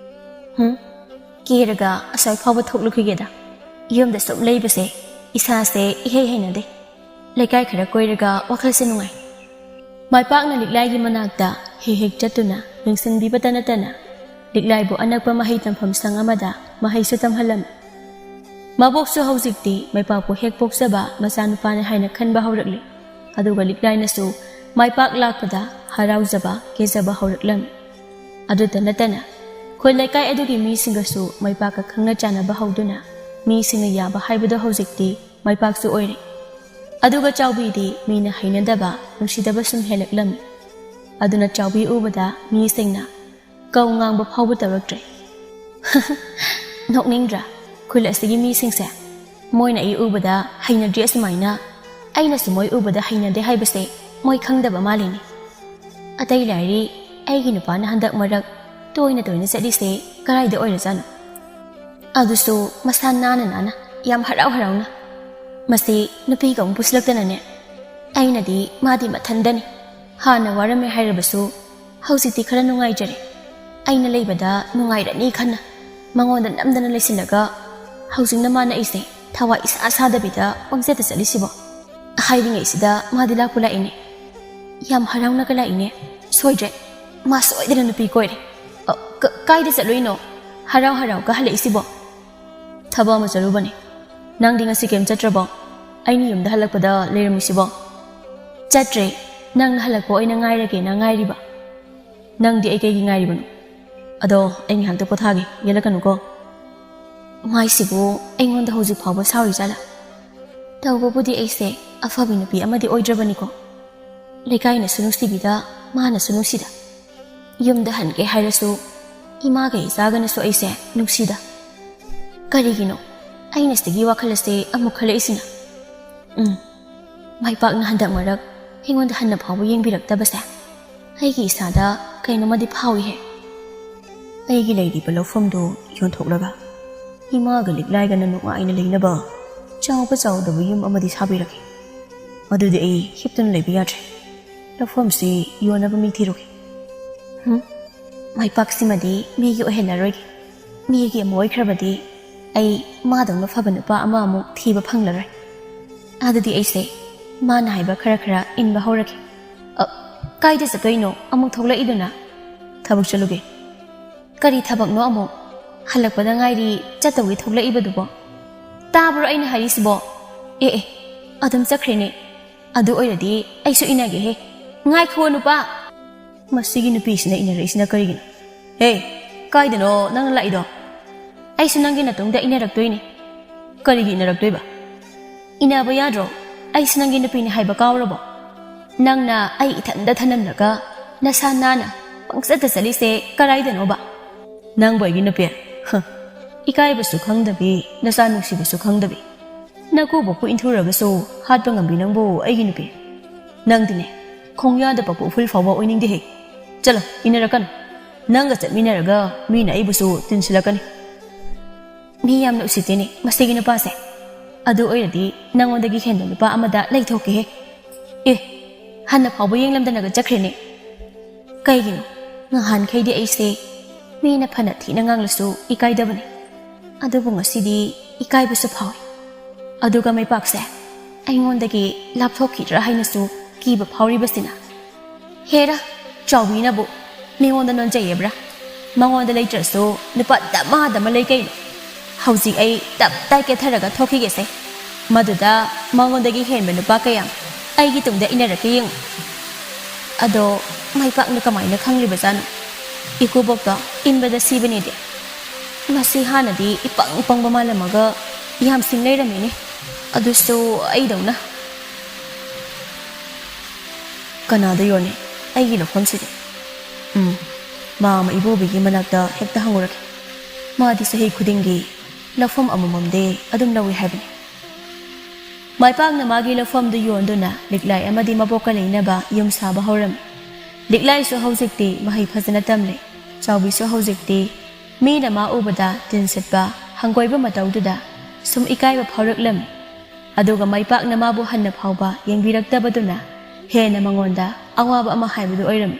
ꯍꯨꯝ, ꯀꯦꯔꯒ ꯑꯁ꯭ꯋꯥꯏ ꯐꯥꯎꯕ ꯊꯣꯛꯂꯨꯈꯤꯒꯦꯗ꯫ ꯌꯨꯝꯗ ꯁꯨꯝ ꯂꯩꯕꯁꯦ ꯏꯁꯥꯁꯦ ꯏꯍꯩ ꯍꯩꯅꯗꯦ꯫ ꯂꯩꯀꯥꯏ ꯈꯔ ꯀꯣꯏꯔꯒ ꯋꯥꯈꯜꯁꯦ ꯅꯨꯡꯉꯥꯏ꯫ ꯃꯥꯏꯄꯥꯛꯅ ꯂꯤꯛꯂꯥꯏꯒꯤ ꯃꯅꯥꯛꯇ ꯍꯦꯛ ꯍꯦꯛ ꯆꯠꯇꯨꯅ ꯌꯦꯡꯁꯤꯟꯕꯤꯕꯇ ꯅꯠꯇꯅ ꯂꯤꯛꯂꯥꯏꯕꯨ ꯑꯅꯛꯄ ꯃꯍꯩ ꯇꯝꯐꯝ ꯁꯪ ꯑꯃꯗ ꯃꯍꯩꯁꯨ ꯇꯝꯍꯜꯂꯝꯃꯤ꯫ ꯃꯕꯣꯛꯁꯨ ꯍꯧꯖꯤꯛꯇꯤ ꯃꯥꯏꯄꯥꯛꯄꯨ ꯍꯦꯛ ꯄꯣꯛꯆꯕ ꯃꯆꯥꯅꯨꯄꯥꯅꯤ ꯍꯥꯏꯅ ꯈꯟꯕ ꯍꯧꯔꯛꯂꯤ꯫ ꯑꯗꯨꯒ ꯂꯤꯛꯂꯥꯏꯅꯁꯨ ꯃꯥꯏꯄꯥꯛ ꯂꯥꯛꯄꯗ ꯍꯔꯥꯎꯖꯕ, ꯀꯦꯖꯕ ꯍꯧꯔꯛꯂꯝꯃꯤ꯫ ꯑꯗꯨꯇ ꯅꯠꯇꯅ ꯈꯨꯜ ꯂꯩꯀꯥꯏ ꯑꯗꯨꯒꯤ ꯃꯤꯁꯤꯡꯒꯁꯨ ꯃꯥꯏꯄꯥꯛꯀ ꯈꯪꯅ ꯆꯥꯟꯅꯕ ꯍꯧꯗꯨꯅ ꯃꯤꯁꯤꯡꯅ ꯌꯥꯕ ꯍꯥꯏꯕꯗꯣ ꯍꯧꯖꯤꯛꯇꯤ ꯃꯥꯏꯄꯥꯛꯁꯨ ꯑꯣꯏꯔꯦ꯫ ꯑꯗꯨꯒ ꯆꯥꯎꯕꯤꯗꯤ ꯃꯤꯅ ꯍꯩꯅꯗꯕ, ꯅꯨꯡꯁꯤꯗꯕ ꯁꯨꯝ ꯍꯦꯜꯂꯛꯂꯝꯃꯤ꯫ ꯑꯗꯨꯅ ꯆꯥꯎꯕꯤ ꯎꯕꯗ ꯃꯤꯁꯤꯡꯅ ꯀꯧ ꯉꯥꯡꯕ ꯐꯥꯎꯕ ꯇꯧꯔꯛꯇ꯭ꯔꯦ꯫ ꯅꯣꯛꯅꯤꯡꯗ꯭ꯔꯥ? ꯈꯨꯜ ꯑꯁꯤꯒꯤ ꯃꯤꯁꯤꯡꯁꯦ, ꯃꯣꯏꯅ ꯑꯩ ꯎꯕꯗ ꯍꯩꯅꯗ꯭ꯔꯤ ꯑꯁꯨꯃꯥꯏꯅ, ꯑꯩꯅꯁꯨ ꯃꯣꯏ ꯎꯕꯗ ꯍꯩꯅꯗꯦ ꯍꯥꯏꯕꯁꯦ ꯃꯣꯏ ꯈꯪꯗꯕ ꯃꯥꯜꯂꯤꯅꯦ꯫ ꯑꯇꯩ ꯂꯥꯏꯔꯤ, ꯑꯩꯒꯤ ꯅꯨꯄꯥꯅ ꯍꯟꯗꯛ ꯃꯔꯛ ꯇꯣꯏꯅ ꯇꯣꯏꯅ ꯆꯠꯂꯤꯁꯦ ꯀꯔꯥꯏꯗ ꯑꯣꯏꯔꯖꯥꯠꯅꯣ? ꯑꯗꯨꯁꯨ ꯃꯁꯥ ꯅꯥꯟꯅ ꯅꯥꯟꯅ, ꯌꯥꯝ ꯍꯔꯥꯎ ꯍꯔꯥꯎꯅ꯫ ꯃꯁꯤ ꯅꯨꯄꯤꯒ ꯑꯃꯨꯛ ꯄꯨꯁꯤꯜꯂꯛꯇꯅꯅꯦ꯫ ꯑꯩꯅꯗꯤ ꯃꯥꯗꯤ ꯃꯊꯟꯗꯅꯤ, ꯍꯥꯟꯅ ꯋꯥꯔꯝꯃꯦ ꯍꯥꯏꯔꯕꯁꯨ ꯍꯧꯖꯤꯛꯇꯤ ꯈꯔ ꯅꯨꯡꯉꯥꯏꯖꯔꯦ꯫ ꯑꯩꯅ ꯂꯩꯕꯗ ꯅꯨꯡꯉꯥꯏꯔꯅꯤ ꯈꯟꯅ ꯃꯉꯣꯟꯗ ꯅꯝꯗꯅ ꯂꯩꯁꯤꯜꯂꯒ, ꯍꯧꯖꯤꯛꯅ ꯃꯥꯅ ꯑꯩꯁꯦ ꯊꯋꯥꯏ ꯏꯁꯥ ꯁꯥꯗꯕꯤꯗ ꯄꯪꯆꯠꯇ ꯆꯠꯂꯤꯁꯤꯕꯣ? ꯍꯥꯏꯔꯤꯉꯩꯁꯤꯗ ꯃꯥꯗꯤ ꯂꯥꯛꯄꯨ ꯂꯥꯛꯏꯅꯦ꯫ ꯌꯥꯝ ꯍꯔꯥꯎꯅꯒ ꯂꯥꯛꯏꯅꯦ꯫ ꯁꯣꯏꯗ꯭ꯔꯦ, ꯃꯥ ꯁꯣꯏꯗꯅ ꯅꯨꯄꯤ ꯀꯣꯏꯔꯦ꯫ ꯑ, ꯀ-, ꯀꯥꯏꯗ ꯆꯠꯂꯨꯏꯅꯣ? ꯍꯔꯥꯎ ꯍꯔꯥꯎꯒ ꯍꯜꯂꯛꯏꯁꯤꯕꯣ? ꯊꯕꯛ ꯑꯃ ꯆꯠꯂꯨꯕꯅꯦ꯫ ꯅꯪꯗꯤ ꯉꯁꯤ ꯀꯩꯝ ꯆꯠꯇ꯭ꯔꯕꯣ? ꯑꯩꯅ ꯌꯨꯝꯗ ꯍꯜꯂꯛꯄꯗ ꯂꯩꯔꯝꯃꯤꯁꯤꯕꯣ? ꯆꯠꯇ꯭ꯔꯦ, ꯅꯪꯅ ꯍꯜꯂꯛꯄ ꯑꯣꯏꯅ ꯉꯥꯏꯔꯒꯦꯅ ꯉꯥꯏꯔꯤꯕ꯫ ꯅꯪꯗꯤ ꯑꯩ ꯀꯩꯒꯤ ꯉꯥꯏꯔꯤꯕꯅꯣ? ꯑꯗꯣ ꯑꯩ ꯉꯥꯏꯍꯥꯛꯇ ꯄꯣꯊꯥꯒꯦ, ꯌꯦꯠꯂꯛꯀꯅꯨꯀꯣ꯫ ꯃꯥꯏꯁꯤꯕꯨ ꯑꯩꯉꯣꯟꯗ ꯍꯧꯖꯤꯛ ꯐꯥꯎꯕ ꯁꯥꯎꯔꯤꯖꯥꯠꯂꯥ? ꯇꯧꯕꯕꯨꯗꯤ ꯑꯩꯁꯦ ꯑꯐꯕꯤ ꯅꯨꯄꯤ ꯑꯃꯗꯤ ꯑꯣꯏꯗ꯭ꯔꯕꯅꯤꯀꯣ꯫ ꯂꯩꯀꯥꯏꯅꯁꯨ ꯅꯨꯡꯁꯤꯕꯤꯗ, ꯃꯥꯅꯁꯨ ꯅꯨꯡꯁꯤꯗ꯫ ꯌꯨꯝꯗ ꯍꯟꯒꯦ ꯍꯥꯏꯔꯁꯨ ꯏꯃꯥꯒ ꯏꯆꯥꯒꯅꯁꯨ ꯑꯩꯁꯦ ꯅꯨꯡꯁꯤꯗ꯫ ꯀꯔꯤꯒꯤꯅꯣ ꯑꯩꯅ ꯁꯤꯒꯤ ꯋꯥꯈꯜ ꯑꯁꯦ ꯑꯃꯨꯛ ꯈꯜꯂꯛꯏꯁꯤꯅ? ꯎꯝ, ꯃꯥꯏꯄꯥꯛꯅ ꯍꯟꯗꯛ ꯃꯔꯛ ꯑꯩꯉꯣꯟꯗ ꯍꯟꯅ ꯐꯥꯎꯕ ꯌꯦꯡꯕꯤꯔꯛꯇꯕꯁꯦ ꯑꯩꯒꯤ ꯏꯁꯥꯗ ꯀꯩꯅꯣꯃꯗꯤ ꯐꯥꯎꯏꯍꯦ꯫ ꯑꯩꯒꯤ ꯂꯩꯔꯤꯕ ꯂꯧꯐꯝꯗꯨ ꯌꯣꯟꯊꯣꯛꯂꯒ ꯏꯃꯥꯒ ꯂꯤꯛꯂꯥꯏꯒꯅ ꯅꯨꯡꯉꯥꯏꯅ ꯂꯩꯅꯕ ꯆꯥꯎꯕ ꯆꯥꯎꯗꯕ ꯌꯨꯝ ꯑꯃꯗꯤ ꯁꯥꯕꯤꯔꯒꯦ꯫ ꯑꯗꯨꯗꯤ ꯑꯩ ꯍꯤꯞꯇꯨꯅ ꯂꯩꯕ ꯌꯥꯗ꯭ꯔꯦ꯫ ꯂꯧꯐꯝꯁꯤ ꯌꯣꯟꯅꯕ ꯃꯤ ꯊꯤꯔꯨꯒꯦ꯫ ꯍꯨꯝ, ꯃꯥꯏꯄꯥꯛꯁꯤꯃꯗꯤ ꯃꯤꯒꯤ ꯑꯣꯏꯍꯜꯂꯔꯣꯏꯒꯦ꯫ ꯃꯤꯒꯤ ꯑꯃ ꯑꯣꯏꯈ꯭ꯔꯕꯗꯤ ꯑꯩ ꯃꯥꯗꯧꯅ ꯐꯕ ꯅꯨꯄꯥ ꯑꯃ ꯑꯃꯨꯛ ꯊꯤꯕ ꯐꯪꯂꯔꯣꯏ꯫ ꯑꯗꯨꯗꯤ ꯑꯩꯁꯦ ꯃꯥꯅ ꯍꯥꯏꯕ ꯈꯔ ꯈꯔ ꯏꯟꯕ ꯍꯧꯔꯒꯦ꯫ ꯑ, ꯀꯥꯏꯗ ꯆꯠꯇꯣꯏꯅꯣ ꯑꯃꯨꯛ ꯊꯣꯛꯂꯛꯏꯗꯨꯅ? ꯊꯕꯛ ꯆꯠꯂꯨꯒꯦ꯫ ꯀꯔꯤ ꯊꯕꯛꯅꯣ ꯑꯃꯨꯛ? ꯍꯜꯂꯛꯄꯗ ꯉꯥꯏꯔꯤ ꯆꯠꯇꯧꯒꯤ ꯊꯣꯛꯂꯛꯏꯕꯗꯨꯕꯣ? ꯇꯥꯕ꯭ꯔꯣ ꯑꯩꯅ ꯍꯥꯏꯔꯤꯁꯤꯕꯣ? ꯑꯦ ꯑꯦ, ꯑꯗꯨꯝ ꯆꯠꯈ꯭ꯔꯦꯅꯦ꯫ ꯑꯗꯨ ꯑꯣꯏꯔꯗꯤ ꯑꯩꯁꯨ ꯏꯟꯅꯒꯦꯍꯦ꯫ ꯉꯥꯏꯈꯨꯑꯣ ꯅꯨꯄꯥ꯫ ꯃꯁꯤꯒꯤ ꯅꯨꯄꯤꯁꯤꯅ ꯏꯟꯅꯔꯛꯏꯁꯤꯅ ꯀꯔꯤꯒꯤꯅꯣ? ꯍꯦ, ꯀꯥꯏꯗꯅꯣ ꯅꯪꯅ ꯂꯥꯛꯏꯗꯣ? ꯑꯩꯁꯨ ꯅꯪꯒꯤ ꯅꯇꯨꯡꯗ ꯏꯟꯅꯔꯛꯇꯣꯏꯅꯦ꯫ ꯀꯔꯤꯒꯤ ꯏꯟꯅꯔꯛꯇꯣꯏꯕ? ꯏꯟꯅꯕ ꯌꯥꯗ꯭ꯔꯣ? ꯑꯩꯁꯨ ꯅꯪꯒꯤ ꯅꯨꯄꯤꯅꯤ ꯍꯥꯏꯕ ꯀꯥꯎꯔꯕꯣ? ꯅꯪꯅ ꯑꯩ ꯏꯊꯟꯗ ꯊꯅꯝꯂꯒ ꯅꯁꯥ ꯅꯥꯟꯅ ꯄꯪꯆꯠꯇ ꯆꯠꯂꯤꯁꯦ ꯀꯔꯥꯏꯗꯅꯣꯕ? ꯅꯪꯕꯨ ꯑꯩꯒꯤ ꯅꯨꯄꯤ? ꯍ, ꯏꯀꯥꯏꯕꯁꯨ ꯈꯪꯗꯕꯤ, ꯅꯆꯥ ꯅꯨꯡꯁꯤꯕꯁꯨ ꯈꯪꯗꯕꯤ꯫ ꯅꯀꯨꯕꯣꯛꯄꯨ ꯏꯟꯊꯨꯔꯒꯁꯨ ꯍꯥꯠꯄ ꯉꯝꯕꯤ ꯅꯪꯕꯨ ꯑꯩꯒꯤ ꯅꯨꯄꯤ? ꯅꯪꯗꯤꯅꯦ, ꯈꯣꯡꯌꯥꯗ ꯄꯛꯄ ꯎꯐꯨꯜ ꯐꯥꯎꯕ ꯑꯣꯏꯅꯤꯡꯗꯦꯍꯦ꯫ ꯆꯠꯂꯣ, ꯏꯟꯅꯔꯛꯀꯅꯨ꯫ ꯅꯪꯒ ꯆꯠꯃꯤꯟꯅꯔꯒ ꯃꯤꯅ ꯑꯩꯕꯨꯁꯨ ꯇꯤꯟꯁꯤꯜꯂꯛꯀꯅꯤ꯫ ꯃꯤ ꯌꯥꯝꯅ ꯎꯁꯤꯠꯇꯦꯅꯦ ꯃꯁꯤꯒꯤ ꯅꯨꯄꯥꯁꯦ꯫ ꯑꯗꯨ ꯑꯣꯏꯔꯗꯤ ꯅꯪꯉꯣꯟꯗꯒꯤ ꯍꯦꯟꯕ ꯅꯨꯄꯥ ꯑꯃꯗ ꯂꯩꯊꯣꯛꯀꯦꯍꯦ꯫ ꯑꯦ, ꯍꯟꯅ ꯐꯥꯎꯕ ꯌꯦꯡꯂꯝꯗꯅꯒ ꯆꯠꯈ꯭ꯔꯦꯅꯦ꯫ ꯀꯩꯒꯤꯅꯣ? ꯉꯍꯥꯟꯈꯩꯗꯤ ꯑꯩꯁꯦ ꯃꯤꯅ ꯐꯅ ꯊꯤꯅ ꯉꯥꯡꯂꯁꯨ ꯏꯀꯥꯏꯗꯕꯅꯤ꯫ ꯑꯗꯨꯕꯨ ꯉꯁꯤꯗꯤ ꯏꯀꯥꯏꯕꯁꯨ ꯐꯥꯎꯏ꯫ ꯑꯗꯨꯒ ꯃꯩꯄꯥꯛꯁꯦ ꯑꯩꯉꯣꯟꯗꯒꯤ ꯂꯥꯞꯊꯣꯛꯈꯤꯗ꯭ꯔꯥ ꯍꯥꯏꯅꯁꯨ ꯀꯤꯕ ꯐꯥꯎꯔꯤꯕꯁꯤꯅ꯫ ꯍꯦꯔꯥ, ꯆꯥꯎꯕꯤꯅꯕꯨ ꯃꯤꯉꯣꯟꯗ ꯅꯣꯟꯖꯩꯌꯦꯕ꯭ꯔꯥ? ꯃꯉꯣꯟꯗ ꯂꯩꯇ꯭ꯔꯁꯨ ꯅꯨꯄꯥ ꯗꯃꯥ ꯗꯃꯥ ꯂꯩ ꯀꯩꯅꯣ꯫ ꯍꯧꯖꯤꯛ ꯑꯩ ꯇꯞ ꯇꯥꯏ ꯀꯦꯊꯔꯒ ꯊꯣꯛꯈꯤꯒꯦꯁꯦ꯫ ꯃꯗꯨꯗ ꯃꯉꯣꯟꯗꯒꯤ ꯍꯦꯟꯕ ꯅꯨꯄꯥ ꯀꯌꯥꯝ ꯑꯩꯒꯤ ꯇꯨꯡꯗ ꯏꯟꯅꯔꯛꯀꯦ ꯌꯦꯡꯉꯨ꯫ ꯑꯗꯣ ꯃꯩꯄꯥꯛꯅ ꯀꯃꯥꯏꯅ ꯈꯪꯂꯤꯕꯖꯥꯠꯅꯣ? ꯏꯀꯨꯕꯣꯛꯇꯣ ꯏꯟꯕꯗ ꯁꯤꯕꯅꯦꯗꯤ꯫ ꯃꯁꯤ ꯍꯥꯟꯅꯗꯤ ꯏꯄꯪ ꯄꯪꯕ ꯃꯥꯜꯂꯝꯃꯒ ꯌꯥꯝ ꯁꯤꯡ ꯂꯩꯔꯝꯃꯤꯅꯦ꯫ ꯑꯗꯨꯁꯨ ꯑꯩꯗꯧꯅ꯫ ꯀꯅꯥꯗ ꯌꯣꯟꯅꯤ ꯑꯩꯒꯤ ꯂꯧꯐꯝꯁꯤꯗꯤ? ꯎꯝ, ꯃꯥ ꯑꯃ ꯏꯕꯣꯕꯤꯒꯤ ꯃꯅꯥꯛꯇ ꯍꯦꯛꯇ ꯍꯪꯉꯨꯔꯒꯦ꯫ ꯃꯥꯗꯤ ꯆꯍꯤ ꯈꯨꯗꯤꯡꯒꯤ ꯂꯧꯐꯝ ꯑꯃꯃꯝꯗꯤ ꯑꯗꯨꯝ ꯂꯧꯏ ꯍꯥꯏꯕꯅꯤ꯫ ꯃꯥꯏꯄꯥꯛꯅ ꯃꯥꯒꯤ ꯂꯧꯐꯝꯗꯨ ꯌꯣꯟꯗꯨꯅ ꯂꯤꯛꯂꯥꯏ ꯑꯃꯗꯤ ꯃꯕꯣꯛꯀ ꯂꯩꯅꯕ ꯌꯨꯝ ꯁꯥꯕ ꯍꯧꯔꯝꯃꯤ꯫ ꯂꯤꯛꯂꯥꯏꯁꯨ ꯍꯧꯖꯤꯛꯇꯤ ꯃꯍꯩ ꯐꯖꯅ ꯇꯝꯂꯦ꯫ ꯆꯥꯎꯕꯤꯁꯨ ꯍꯧꯖꯤꯛꯇꯤ ꯃꯤꯅ ꯃꯥ ꯎꯕꯗ ꯇꯤꯟ ꯁꯤꯠꯄ, ꯍꯪꯒꯣꯏꯕ ꯃꯇꯧꯗꯨꯗ ꯁꯨꯝ ꯏꯀꯥꯏꯕ ꯐꯥꯎꯔꯛꯂꯝꯃꯤ꯫ ꯑꯗꯨꯒ ꯃꯥꯏꯄꯥꯛꯅ ꯃꯥꯕꯨ ꯍꯟꯅ ꯐꯥꯎꯕ ꯌꯦꯡꯕꯤꯔꯛꯇꯕꯗꯨꯅ ꯍꯦꯟꯅ ꯃꯉꯣꯟꯗ ꯑꯋꯥꯕ ꯑꯃ ꯍꯥꯏꯕꯗꯨ ꯑꯣꯏꯔꯝꯃꯤ꯫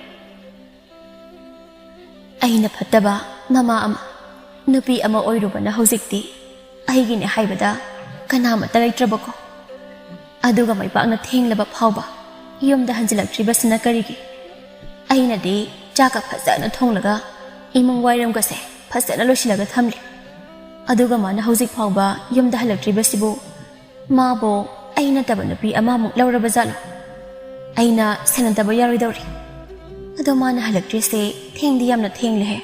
ꯑꯩꯅ ꯐꯠꯇꯕ ꯃꯃꯥ ꯑꯃ, ꯅꯨꯄꯤ ꯑꯃ ꯑꯣꯏꯔꯨꯕꯅ ꯍꯧꯖꯤꯛꯇꯤ ꯑꯩꯒꯤꯅꯦ ꯍꯥꯏꯕꯗ ꯀꯅꯥꯃꯠꯇ ꯂꯩꯇ꯭ꯔꯕꯀꯣ꯫ ꯑꯗꯨꯒ ꯃꯥꯏꯄꯥꯛꯅ ꯊꯦꯡꯂꯕ ꯐꯥꯎꯕ ꯌꯨꯝꯗ ꯍꯟꯖꯤꯜꯂꯛꯇ꯭ꯔꯤꯕꯁꯤꯅ ꯀꯔꯤꯒꯤ? ꯑꯩꯅꯗꯤ ꯆꯥꯛꯀ ꯐꯖꯅ ꯊꯣꯡꯂꯒ ꯏꯃꯨꯡ ꯋꯥꯏꯔꯝꯒꯁꯦ ꯐꯖꯅ ꯂꯣꯏꯁꯤꯜꯂꯒ ꯊꯝꯂꯤ꯫ ꯑꯗꯨꯒ ꯃꯥꯅ ꯍꯧꯖꯤꯛ ꯐꯥꯎꯕ ꯌꯨꯝꯗ ꯍꯜꯂꯛꯇ꯭ꯔꯤꯕꯁꯤꯕꯨ ꯃꯥꯕꯨ ꯑꯩ ꯅꯠꯇꯕ ꯅꯨꯄꯤ ꯑꯃꯃꯨꯛ ꯂꯧꯔꯕ ꯖꯥꯠꯂꯣ? ꯑꯩꯅ ꯁꯦꯟꯅꯗꯕ ꯌꯥꯔꯣꯏꯗꯧꯔꯤ꯫ ꯑꯗꯣ ꯃꯥꯅ ꯍꯜꯂꯛꯇ꯭ꯔꯤꯁꯦ ꯊꯦꯡꯗꯤ ꯌꯥꯝꯅ ꯊꯦꯡꯂꯦꯍꯦ꯫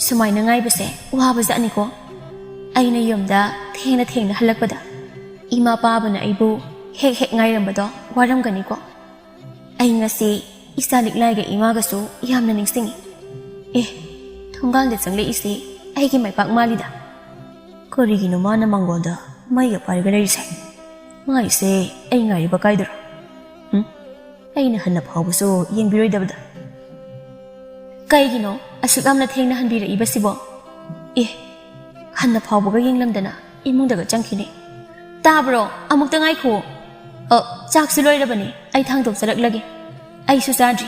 ꯁꯨꯃꯥꯏꯅ ꯉꯥꯏꯕꯁꯦ ꯋꯥꯕ ꯖꯥꯠꯅꯤꯀꯣ꯫ ꯑꯩꯅ ꯌꯨꯝꯗ ꯊꯦꯡꯅ ꯊꯦꯡꯅ ꯍꯜꯂꯛꯄꯗ ꯏꯃꯥ ꯄꯥꯕꯅ ꯑꯩꯕꯨ ꯍꯦꯛ ꯍꯦꯛ ꯉꯥꯏꯔꯝꯕꯗꯣ ꯋꯥꯔꯝꯒꯅꯤꯀꯣ꯫ ꯑꯩ ꯉꯁꯤ ꯏꯆꯥ ꯂꯤꯛꯂꯥꯏꯒ ꯏꯃꯥꯒꯁꯨ ꯌꯥꯝꯅ ꯅꯤꯡꯁꯤꯡꯉꯤ꯫ ꯑꯦ, ꯊꯣꯡꯒꯥꯜꯗ ꯆꯪꯂꯛꯏꯁꯦ ꯑꯩꯒꯤ ꯃꯥꯏꯄꯥꯛ ꯃꯥꯜꯂꯤꯗ꯫ ꯀꯔꯤꯒꯤꯅꯣ ꯃꯥꯅ ꯃꯥꯡꯒꯣꯜꯗ ꯃꯩꯒ ꯄꯥꯏꯔꯒ ꯂꯩꯔꯤꯁꯦ? ꯃꯥꯏꯁꯦ ꯑꯩ ꯉꯥꯏꯔꯤꯕ ꯀꯥꯏꯗꯨꯔꯣ? ꯎꯝ? ꯑꯩꯅ ꯍꯟꯅ ꯐꯥꯎꯕꯁꯨ ꯌꯦꯡꯕꯤꯔꯣꯏꯗꯕꯗ꯫ ꯀꯩꯒꯤꯅꯣ ꯑꯁꯨꯛ ꯌꯥꯝꯅ ꯊꯦꯡꯅ ꯍꯟꯕꯤꯔꯛꯏꯕꯁꯤꯕꯣ? ꯑꯦ, ꯍꯟꯅ ꯐꯥꯎꯕꯒ ꯌꯦꯡꯂꯝꯗꯅ ꯏꯃꯨꯡꯗꯒ ꯆꯪꯈꯤꯅꯦ꯫ ꯇꯥꯕ꯭ꯔꯣ? ꯑꯃꯨꯛꯇ ꯉꯥꯏꯈꯨꯑꯣ꯫ ꯑ, ꯆꯥꯛꯁꯨ ꯂꯣꯏꯔꯕꯅꯦ, ꯑꯩ ꯊꯥꯡꯗꯣꯛꯆꯔꯛꯂꯒꯦ꯫ ꯑꯩꯁꯨ ꯆꯥꯗ꯭ꯔꯤ,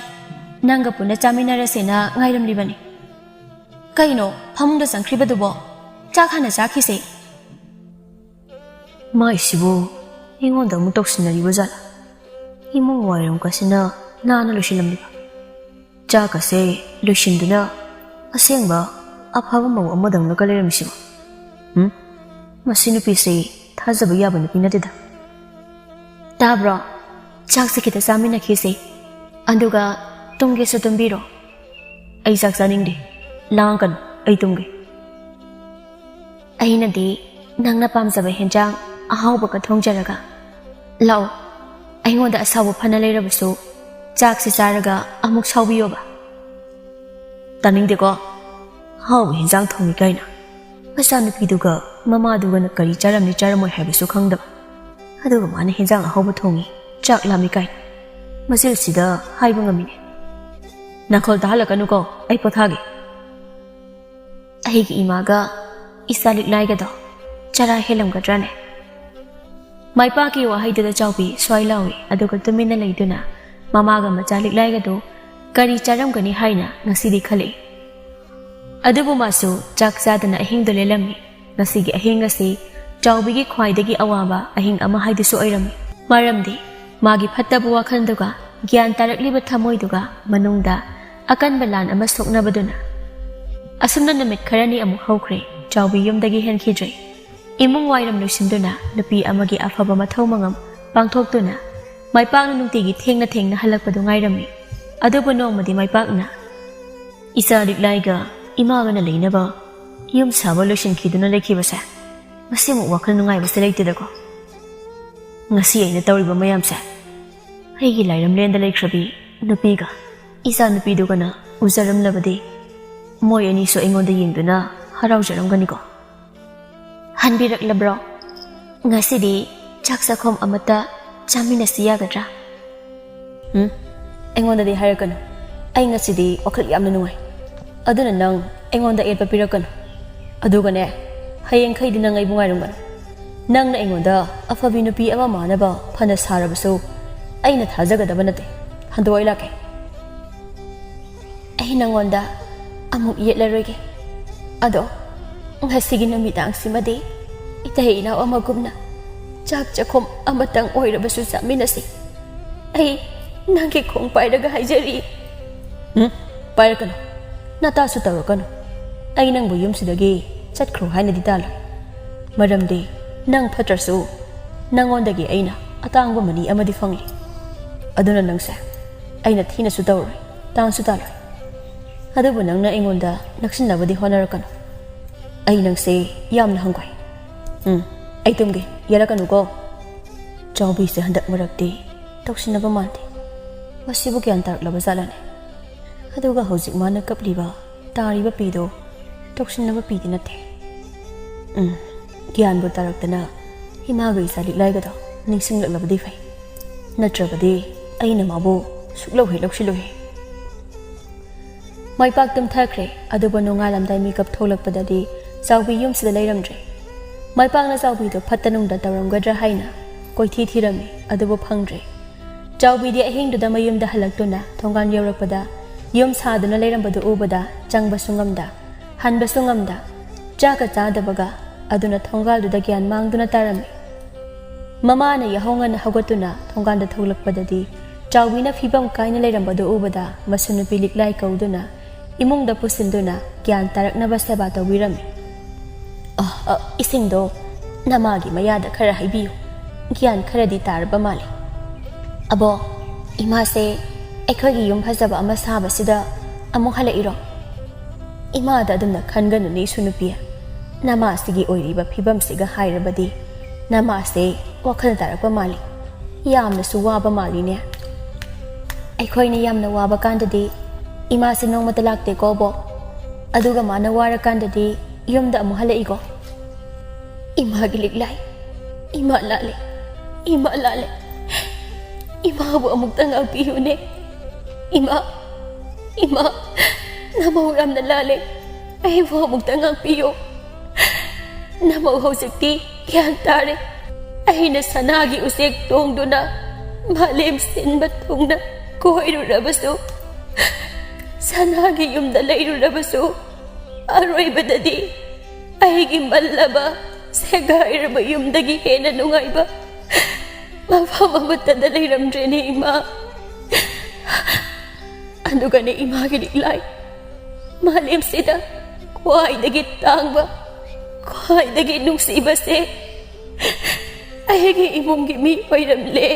ꯅꯪꯒ ꯄꯨꯟꯅ ꯆꯥꯃꯤꯟꯅꯔꯁꯦꯅ ꯉꯥꯏꯔꯝꯂꯤꯕꯅꯤ꯫ ꯀꯩꯅꯣ ꯐꯃꯨꯡꯗ ꯆꯪꯈ꯭ꯔꯤꯕꯗꯨꯕꯣ? ꯆꯥꯛ ꯍꯥꯟꯅ ꯆꯥꯈꯤꯁꯦ꯫ ꯃꯥꯏꯁꯤꯕꯨ ꯑꯩꯉꯣꯟꯗ ꯑꯃꯨꯛ ꯇꯧꯁꯤꯟꯅꯔꯤꯕ ꯖꯥꯠꯂꯥ? ꯏꯃꯨꯡ ꯋꯥꯏꯔꯝꯒꯁꯤꯅ ꯅꯥꯟꯅ ꯂꯣꯏꯁꯤꯜꯂꯝꯂꯤꯕ꯫ ꯆꯥꯛꯀꯁꯦ ꯂꯣꯏꯁꯤꯟꯗꯨꯅ ꯑꯁꯦꯡꯕ ꯑꯐꯕ ꯃꯧ ꯑꯃꯗꯧꯅꯒ ꯂꯩꯔꯝꯃꯤꯁꯤꯕꯣ? ꯎꯝ? ꯃꯁꯤ ꯅꯨꯄꯤꯁꯦ ꯊꯥꯖꯕ ꯌꯥꯕ ꯅꯨꯄꯤ ꯅꯠꯇꯦꯗ꯫ ꯇꯥꯕ꯭ꯔꯣ? ꯆꯥꯛꯁꯦ ꯈꯤꯇ ꯆꯥꯃꯤꯟꯅꯈꯤꯁꯦ, ꯑꯗꯨꯒ ꯇꯨꯝꯒꯦꯁꯨ ꯇꯨꯝꯕꯤꯔꯣ꯫ ꯑꯩ ꯆꯥꯛ ꯆꯥꯅꯤꯡꯗꯦ, ꯂꯥꯡꯒꯅꯨ, ꯑꯩ ꯇꯨꯝꯒꯦ꯫ ꯑꯩꯅꯗꯤ ꯅꯪꯅ ꯄꯥꯝꯖꯕ ꯍꯦꯟꯖꯥꯡ ꯑꯍꯥꯎꯕꯒ ꯊꯣꯡꯖꯔꯒ꯫ ꯂꯥꯛꯑꯣ, ꯑꯩꯉꯣꯟꯗ ꯑꯁꯥꯎꯕ ꯐꯅ ꯂꯩꯔꯕꯁꯨ ꯆꯥꯛꯁꯤ ꯆꯥꯔꯒ ꯑꯃꯨꯛ ꯁꯥꯎꯕꯤꯌꯣꯕ꯫ ꯇꯥꯅꯤꯡꯗꯦꯀꯣ, ꯑꯍꯥꯎꯕ ꯍꯦꯟꯖꯥꯡ ꯊꯣꯡꯉꯤ ꯀꯥꯏꯅ꯫ ꯃꯆꯥꯅꯨꯄꯤꯗꯨꯒ ꯃꯃꯥꯗꯨꯒꯅ ꯀꯔꯤ ꯆꯥꯔꯝꯅꯤ ꯆꯥꯔꯝꯃꯣꯏ ꯍꯥꯏꯕꯁꯨ ꯈꯪꯗꯕ, ꯑꯗꯨꯒ ꯃꯥꯅ ꯍꯦꯟꯖꯥꯡ ꯑꯍꯥꯎꯕ ꯊꯣꯡꯉꯤ, ꯆꯥꯛ ꯂꯥꯝꯃꯤ ꯀꯥꯏꯅ꯫ ꯃꯆꯤꯜꯁꯤꯗ ꯍꯥꯏꯕ ꯉꯝꯃꯤꯅꯦ꯫ ꯅꯥꯈꯣꯜ ꯇꯥꯍꯜꯂꯛꯀꯅꯨꯀꯣ, ꯑꯩ ꯄꯣꯊꯥꯒꯦ꯫ ꯑꯩꯒꯤ ꯏꯃꯥꯒ ꯏꯆꯥ ꯂꯤꯛꯂꯥꯏꯒꯗꯣ ꯆꯔꯥ ꯍꯦꯜꯂꯝꯒꯗ꯭ꯔꯥꯅꯦ? ꯃꯥꯏꯄꯥꯛꯀꯤ ꯋꯥꯍꯩꯗꯨꯗ ꯆꯥꯎꯕꯤ ꯁ꯭ꯋꯥꯏ ꯂꯥꯎꯏ, ꯑꯗꯨꯒ ꯇꯨꯃꯤꯟꯅ ꯂꯩꯗꯨꯅ ꯃꯃꯥꯒ ꯃꯆꯥ ꯂꯤꯛꯂꯥꯏꯒꯗꯨ ꯀꯔꯤ ꯆꯥꯔꯝꯒꯅꯤ ꯍꯥꯏꯅ ꯉꯁꯤꯗꯤ ꯈꯜꯂꯛꯏ꯫ ꯑꯗꯨꯕꯨ ꯃꯥꯁꯨ ꯆꯥꯛ ꯆꯥꯗꯅ ꯑꯍꯤꯡꯗꯨ ꯂꯦꯜꯂꯝꯃꯤ꯫ ꯉꯁꯤꯒꯤ ꯑꯍꯤꯡ ꯑꯁꯤ ꯆꯥꯎꯕꯤꯒꯤ ꯈ꯭ꯋꯥꯏꯗꯒꯤ ꯑꯋꯥꯕ ꯑꯍꯤꯡ ꯑꯃ ꯍꯥꯏꯗꯨꯁꯨ ꯑꯣꯏꯔꯝꯃꯤ꯫ ꯃꯔꯝꯗꯤ ꯃꯥꯒꯤ ꯐꯠꯇꯕ ꯋꯥꯈꯜꯗꯨꯒ ꯒ꯭ꯌꯥꯟ ꯇꯥꯔꯛꯂꯤꯕ ꯊꯃꯣꯏꯗꯨꯒ ꯃꯅꯨꯡꯗ ꯑꯀꯟꯕ ꯂꯥꯟ ꯑꯃ ꯁꯣꯛꯅꯕꯗꯨꯅ꯫ ꯑꯁꯨꯝꯅ ꯅꯨꯃꯤꯠ ꯈꯔꯅꯤ ꯑꯃꯨꯛ ꯍꯧꯈ꯭ꯔꯦ꯫ ꯆꯥꯎꯕꯤ ꯌꯨꯝꯗꯒꯤ ꯍꯦꯟꯈꯤꯗ꯭ꯔꯦ꯫ ꯏꯃꯨꯡ ꯋꯥꯏꯔꯝ ꯂꯣꯏꯁꯤꯟꯗꯨꯅ ꯅꯨꯄꯤ ꯑꯃꯒꯤ ꯑꯐꯕ ꯃꯊꯧ ꯃꯉꯝ ꯄꯥꯡꯊꯣꯛꯇꯨꯅ ꯃꯥꯏꯄꯥꯛꯅ ꯅꯨꯡꯇꯤꯒꯤ ꯊꯦꯡꯅ ꯊꯦꯡꯅ ꯍꯜꯂꯛꯄꯗꯨ ꯉꯥꯏꯔꯝꯃꯤ꯫ ꯑꯗꯨꯕꯨ ꯅꯣꯡꯃꯗꯤ ꯃꯥꯏꯄꯥꯛꯅ ꯏꯆꯥ ꯂꯤꯛꯂꯥꯏꯒ ꯏꯃꯥꯒꯅ ꯂꯩꯅꯕ ꯌꯨꯝ ꯁꯥꯕ ꯂꯣꯏꯁꯤꯟꯈꯤꯗꯨꯅ ꯂꯩꯈꯤꯕꯁꯦ ꯃꯁꯤꯃꯨꯛ ꯋꯥꯈꯜ ꯅꯨꯡꯉꯥꯏꯕꯁꯦ ꯂꯩꯇꯦꯗꯀꯣ꯫ ꯉꯁꯤ ꯑꯩꯅ ꯇꯧꯔꯤꯕ ꯃꯌꯥꯝꯁꯦ ꯑꯩꯒꯤ ꯂꯥꯏꯔꯝꯂꯦꯟꯗ ꯂꯩꯈ꯭ꯔꯕꯤ ꯅꯨꯄꯤꯒ ꯏꯆꯥ ꯅꯨꯄꯤꯗꯨꯒꯅ ꯎꯖꯔꯝꯂꯕꯗꯤ ꯃꯣꯏ ꯑꯅꯤꯁꯨ ꯑꯩꯉꯣꯟꯗ ꯌꯦꯡꯗꯨꯅ ꯍꯔꯥꯎꯖꯔꯝꯒꯅꯤꯀꯣ꯫ ꯍꯟꯕꯤꯔꯛꯂꯕ꯭ꯔꯣ? ꯉꯁꯤꯗꯤ ꯆꯥꯛ ꯆꯥꯛꯈꯣꯝ ꯑꯃꯠꯇ ꯆꯥꯃꯤꯟꯅꯁꯤ ꯌꯥꯒꯗ꯭ꯔꯥ? ꯎꯝ, ꯑꯩꯉꯣꯟꯗꯗꯤ ꯍꯥꯏꯔꯛꯀꯅꯨ꯫ ꯑꯩ ꯉꯁꯤꯗꯤ ꯋꯥꯈꯜ ꯌꯥꯝꯅ ꯅꯨꯡꯉꯥꯏ꯫ ꯑꯗꯨꯅ ꯅꯪ ꯑꯩꯉꯣꯟꯗ ꯑꯌꯦꯠꯄ ꯄꯤꯔꯛꯀꯅꯨ꯫ ꯑꯗꯨꯒꯅꯦ, ꯍꯌꯦꯡꯈꯩꯗꯤ ꯅꯪ ꯑꯩꯕꯨ ꯉꯥꯏꯔꯝꯒꯅꯨ꯫ ꯅꯪꯅ ꯑꯩꯉꯣꯟꯗ ꯑꯐꯕꯤ ꯅꯨꯄꯤ ꯑꯃ ꯃꯥꯟꯅꯕ ꯐꯅ ꯁꯥꯔꯕꯁꯨ ꯑꯩꯅ ꯊꯥꯖꯒꯗꯕ ꯅꯠꯇꯦ꯫ ꯍꯟꯗꯣꯛ ꯑꯩ ꯂꯥꯛꯀꯦ꯫ ꯑꯩ ꯅꯪꯉꯣꯟꯗ ꯑꯃꯨꯛ ꯌꯦꯠꯂꯔꯣꯏꯒꯦ꯫ ꯑꯗꯣ ꯉꯁꯤꯒꯤ ꯅꯨꯃꯤꯗꯥꯡꯁꯤꯃꯗꯤ ꯏꯇꯩ ꯏꯅꯥꯎ ꯑꯃꯒꯨꯝꯅ ꯆꯥꯛ ꯆꯥꯛꯈꯣꯝ ꯑꯃꯇꯪ ꯑꯣꯏꯔꯕꯁꯨ ꯆꯥꯃꯤꯟꯅꯁꯤ꯫ ꯑꯩ ꯅꯪꯒꯤ ꯈꯣꯡ ꯄꯥꯏꯔꯒ ꯍꯥꯏꯖꯔꯤ꯫ ꯎꯝ, ꯄꯥꯏꯔꯛꯀꯅꯨ꯫ ꯅꯇꯥꯁꯨ ꯇꯧꯔꯛꯀꯅꯨ꯫ ꯑꯩ ꯅꯪꯕꯨ ꯌꯨꯝꯁꯤꯗꯒꯤ ꯆꯠꯈ꯭ꯔꯣ ꯍꯥꯏꯅꯗꯤ ꯇꯥꯜꯂꯣꯏ꯫ ꯃꯔꯝꯗꯤ ꯅꯪ ꯐꯠꯇ꯭ꯔꯁꯨ ꯅꯪꯉꯣꯟꯗꯒꯤ ꯑꯩꯅ ꯑꯇꯥꯡꯕ ꯃꯅꯤ ꯑꯃꯗꯤ ꯐꯪꯂꯤ꯫ ꯑꯗꯨꯅ ꯅꯪꯁꯦ ꯑꯩꯅ ꯊꯤꯅꯁꯨ ꯇꯧꯔꯣꯏ, ꯇꯥꯡꯁꯨ ꯇꯥꯜꯂꯣꯏ꯫ ꯑꯗꯨꯕꯨ ꯅꯪꯅ ꯑꯩꯉꯣꯟꯗ ꯅꯛꯁꯤꯟꯅꯕꯗꯤ ꯍꯣꯠꯅꯔꯛꯀꯅꯨ꯫ ꯑꯩ ꯅꯪꯁꯦ ꯌꯥꯝꯅ ꯍꯪꯒꯣꯏ꯫ ꯎꯝ, ꯑꯩ ꯇꯨꯝꯒꯦ, ꯌꯥꯔꯛꯀꯅꯨꯀꯣ꯫ ꯆꯥꯎꯕꯤꯁꯦ ꯍꯟꯗꯛ ꯃꯔꯛꯇꯤ ꯇꯧꯁꯤꯟꯅꯕ ꯃꯥꯟꯗꯦ꯫ ꯃꯁꯤꯕꯨ ꯒ꯭ꯌꯥꯟ ꯇꯥꯔꯛꯂꯕ ꯖꯥꯠꯂꯅꯦ? ꯑꯗꯨꯒ ꯍꯧꯖꯤꯛ ꯃꯥꯅ ꯀꯞꯂꯤꯕ, ꯇꯥꯔꯤꯕ ꯄꯤꯗꯣ ꯇꯧꯁꯤꯟꯅꯕ ꯄꯤꯗꯤ ꯅꯠꯇꯦ꯫ ꯎꯝ, ꯒ꯭ꯌꯥꯟꯕꯨ ꯇꯥꯔꯛꯇꯅ ꯏꯃꯥꯒ ꯏꯆꯥ ꯂꯤꯛꯂꯥꯏꯒꯗꯣ ꯅꯤꯡꯁꯤꯡꯂꯛꯂꯕꯗꯤ ꯐꯩ꯫ ꯅꯠꯇ꯭ꯔꯕꯗꯤ ꯑꯩꯅ ꯃꯥꯕꯨ ꯁꯨꯛꯂꯧ ꯍꯦꯛ ꯂꯧꯁꯤꯜꯂꯣꯏ꯫ ꯃꯥꯏꯄꯥꯛ ꯇꯨꯝꯊꯈ꯭ꯔꯦ, ꯑꯗꯨꯕꯨ ꯅꯣꯡꯉꯥꯜꯂꯝꯗꯥꯏ ꯃꯤꯀꯞ ꯊꯣꯛꯂꯛꯄꯗꯗꯤ ꯆꯥꯎꯕꯤ ꯌꯨꯝꯁꯤꯗ ꯂꯩꯔꯝꯗ꯭ꯔꯦ꯫ ꯃꯥꯏꯄꯥꯛꯅ ꯆꯥꯎꯕꯤꯗꯨ ꯐꯠꯇ ꯅꯨꯡꯗ ꯇꯧꯔꯝꯒꯗ꯭ꯔꯥ ꯍꯥꯏꯅ ꯀꯣꯏꯊꯤ ꯊꯤꯔꯝꯃꯤ, ꯑꯗꯨꯕꯨ ꯐꯪꯗ꯭ꯔꯦ꯫ ꯆꯥꯎꯕꯤꯗꯤ ꯑꯍꯤꯡꯗꯨꯗ ꯃꯌꯨꯝꯗ ꯍꯜꯂꯛꯇꯨꯅ ꯊꯣꯡꯒꯥꯟ ꯌꯧꯔꯛꯄꯗ ꯌꯨꯝ ꯁꯥꯗꯨꯅ ꯂꯩꯔꯝꯕꯗꯨ ꯎꯕꯗ ꯆꯪꯕꯁꯨ ꯉꯝꯗ, ꯍꯟꯕꯁꯨ ꯉꯝꯗ, ꯆꯥꯛꯀ ꯆꯥꯗꯕꯒ ꯑꯗꯨꯅ ꯊꯣꯡꯒꯥꯜꯗꯨꯗ ꯒ꯭ꯌꯥꯟ ꯃꯥꯡꯗꯨꯅ ꯇꯥꯔꯝꯃꯤ꯫ ꯃꯃꯥꯅ ꯌꯥꯍꯧ ꯉꯟꯅ ꯍꯧꯒꯠꯇꯨꯅ ꯊꯣꯡꯒꯥꯟꯗ ꯊꯣꯛꯂꯛꯄꯗꯗꯤ ꯆꯥꯎꯕꯤꯅ ꯐꯤꯕꯝ ꯀꯥꯏꯅ ꯂꯩꯔꯝꯕꯗꯨ ꯎꯕꯗ ꯃꯁꯨ ꯅꯨꯄꯤ ꯂꯤꯛꯂꯥꯏ ꯀꯧꯗꯨꯅ ꯏꯃꯨꯡꯗ ꯄꯨꯁꯤꯟꯗꯨꯅ ꯒ꯭ꯌꯥꯟ ꯇꯥꯔꯛꯅꯕ ꯁꯦꯕꯥ ꯇꯧꯕꯤꯔꯝꯃꯤ꯫ "ꯑ, ꯑ, ꯏꯁꯤꯡꯗꯣ ꯅꯃꯥꯒꯤ ꯃꯌꯥꯗ ꯈꯔ ꯍꯩꯕꯤꯌꯨ꯫ ꯒ꯭ꯌꯥꯟ ꯈꯔꯗꯤ ꯇꯥꯔꯕ ꯃꯥꯜꯂꯦ꯫ ꯑꯕꯣ, ꯏꯃꯥꯁꯦ ꯑꯩꯈꯣꯏꯒꯤ ꯌꯨꯝ ꯐꯖꯕ ꯑꯃ ꯁꯥꯕꯁꯤꯗ ꯑꯃꯨꯛ ꯍꯜꯂꯛꯏꯔꯣ?" "ꯏꯃꯥꯗ ꯑꯗꯨꯝꯅ ꯈꯟꯒꯅꯨꯅꯦ, ꯏꯁꯨ ꯅꯨꯄꯤ꯫ ꯅꯃꯥꯁꯤꯒꯤ ꯑꯣꯏꯔꯤꯕ ꯐꯤꯕꯝꯁꯤꯒ ꯍꯥꯏꯔꯕꯗꯤ ꯅꯃꯥꯁꯦ ꯋꯥꯈꯜ ꯇꯥꯔꯛꯄ ꯃꯥꯜꯂꯤ꯫ ꯌꯥꯝꯅꯁꯨ ꯋꯥꯕ ꯃꯥꯜꯂꯤꯅꯦ꯫ ꯑꯩꯈꯣꯏꯅ ꯌꯥꯝꯅ ꯋꯥꯕ ꯀꯥꯟꯗꯗꯤ ꯏꯃꯥꯁꯦ ꯅꯣꯡꯃꯇ ꯂꯥꯛꯇꯦꯀꯣ, ꯑꯕꯣꯛ꯫ ꯑꯗꯨꯒ ꯃꯥꯅ ꯋꯥꯔꯀꯥꯟꯗꯗꯤ ꯌꯨꯝꯗ ꯑꯃꯨꯛ ꯍꯜꯂꯛꯏꯀꯣ꯫ ꯏꯃꯥꯒꯤ ꯂꯤꯛꯂꯥꯏ, ꯏꯃꯥ ꯂꯥꯜꯂꯦ, ꯏꯃꯥ ꯂꯥꯜꯂꯦ꯫ ꯏꯃꯥꯕꯨ ꯑꯃꯨꯛꯇ ꯉꯥꯛꯄꯤꯌꯨꯅꯦ꯫ ꯏꯃꯥ, ꯏꯃꯥ, ꯅꯃꯧ ꯌꯥꯝꯅ ꯂꯥꯜꯂꯦ꯫ ꯑꯩꯕꯨ ꯑꯃꯨꯛꯇ ꯉꯥꯛꯄꯤꯌꯨ꯫ ꯅꯃꯧ ꯍꯧꯖꯤꯛꯇꯤ ꯒ꯭ꯌꯥꯟ ꯇꯥꯔꯦ꯫ ꯑꯩꯅ ꯁꯅꯥꯒꯤ ꯎꯆꯦꯛ ꯇꯣꯡꯗꯨꯅ ꯃꯥꯂꯦꯝ ꯁꯤꯟꯕ ꯊꯨꯡꯅ ꯀꯣꯏꯔꯨꯔꯕꯁꯨ, ꯁꯅꯥꯒꯤ ꯌꯨꯝꯗ ꯂꯩꯔꯨꯔꯕꯁꯨ, ꯑꯔꯣꯏꯕꯗꯗꯤ ꯑꯩꯒꯤ ꯃꯜꯂꯕ, ꯁꯦꯒꯥꯏꯔꯕ ꯌꯨꯝꯗꯒꯤ ꯍꯦꯟꯅ ꯅꯨꯡꯉꯥꯏꯕ ꯃꯐꯝ ꯑꯃꯠꯇꯗ ꯂꯩꯔꯝꯗ꯭ꯔꯦꯅꯦ, ꯏꯃꯥ꯫ ꯑꯗꯨꯒꯅꯦ, ꯏꯃꯥꯒꯤ ꯂꯤꯛꯂꯥꯏ, ꯃꯥꯂꯦꯝꯁꯤꯗ ꯈ꯭ꯋꯥꯏꯗꯒꯤ ꯇꯥꯡꯕ, ꯈ꯭ꯋꯥꯏꯗꯒꯤ ꯅꯨꯡꯁꯤꯕꯁꯦ ꯑꯩꯒꯤ ꯏꯃꯨꯡꯒꯤ ꯃꯤ ꯑꯣꯏꯔꯝꯂꯦ꯫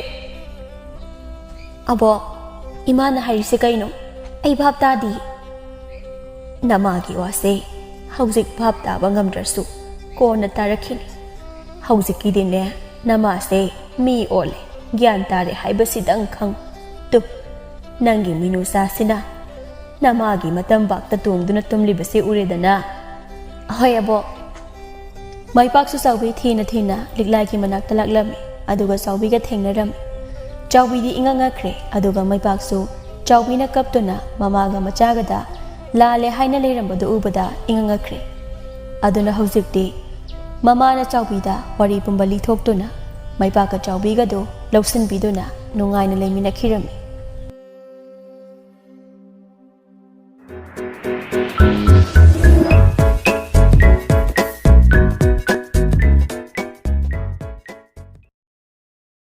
ꯑꯕꯣꯛ, ꯏꯃꯥꯅ ꯍꯥꯏꯔꯤꯁꯦ ꯀꯩꯅꯣ? ꯑꯩ ꯚꯥꯞ ꯇꯥꯗꯤꯌꯦ꯫ ꯅꯃꯥꯒꯤ ꯋꯥꯁꯦ ꯍꯧꯖꯤꯛ ꯚꯥꯞ ꯇꯥꯕ ꯉꯝꯗ꯭ꯔꯁꯨ ꯀꯣꯟꯅ ꯇꯥꯔꯛꯈꯤꯅꯤ꯫ ꯍꯧꯖꯤꯛꯀꯤꯗꯤꯅꯦ, ꯅꯃꯥꯁꯦ ꯃꯤ ꯑꯣꯜꯂꯦ, ꯒ꯭ꯌꯥꯟ ꯇꯥꯔꯦ ꯍꯥꯏꯕꯁꯤꯗꯪ ꯈꯪ꯫ ꯇꯨ, ꯅꯪꯒꯤ ꯃꯤꯅꯨꯆꯥꯁꯤꯅ ꯅꯃꯥꯒꯤ ꯃꯇꯝꯕꯥꯛꯇ ꯇꯣꯡꯗꯨꯅ ꯇꯨꯝꯂꯤꯕꯁꯦ ꯎꯔꯦꯗꯅ꯫ ꯍꯣꯏ, ꯑꯕꯣꯛ꯫ ꯃꯩꯄꯥꯛꯁꯨ ꯆꯥꯎꯕꯤ ꯊꯤꯅ ꯊꯤꯅ ꯂꯤꯛꯂꯥꯏꯒꯤ ꯃꯅꯥꯛꯇ ꯂꯥꯛꯂꯝꯃꯤ, ꯑꯗꯨꯒ ꯆꯥꯎꯕꯤꯒ ꯊꯦꯡꯅꯔꯝꯃꯤ꯫ ꯆꯥꯎꯕꯤꯗꯤ ꯏꯉꯛ ꯉꯛꯈ꯭ꯔꯦ, ꯑꯗꯨꯒ ꯃꯩꯄꯥꯛꯁꯨ ꯆꯥꯎꯕꯤꯅ ꯀꯞꯇꯨꯅ ꯃꯃꯥꯒ ꯃꯆꯥꯒꯗ ꯂꯥꯜꯂꯦ ꯍꯥꯏꯅ ꯂꯩꯔꯝꯕꯗꯨ ꯎꯕꯗ ꯏꯉꯛ ꯉꯛꯈ꯭ꯔꯦ꯫ ꯑꯗꯨꯅ ꯍꯧꯖꯤꯛꯇꯤ ꯃꯃꯥꯅ ꯆꯥꯎꯕꯤꯗ ꯋꯥꯔꯤ ꯄꯨꯝꯕ ꯂꯤꯊꯣꯛꯇꯨꯅ ꯃꯩꯄꯥꯛꯀ ꯆꯥꯎꯕꯤꯒꯗꯨ ꯂꯧꯁꯤꯟꯕꯤꯗꯨꯅ ꯅꯨꯡꯉꯥꯏꯅ ꯂꯩꯃꯤꯟꯅꯈꯤꯔꯝꯃꯤ꯫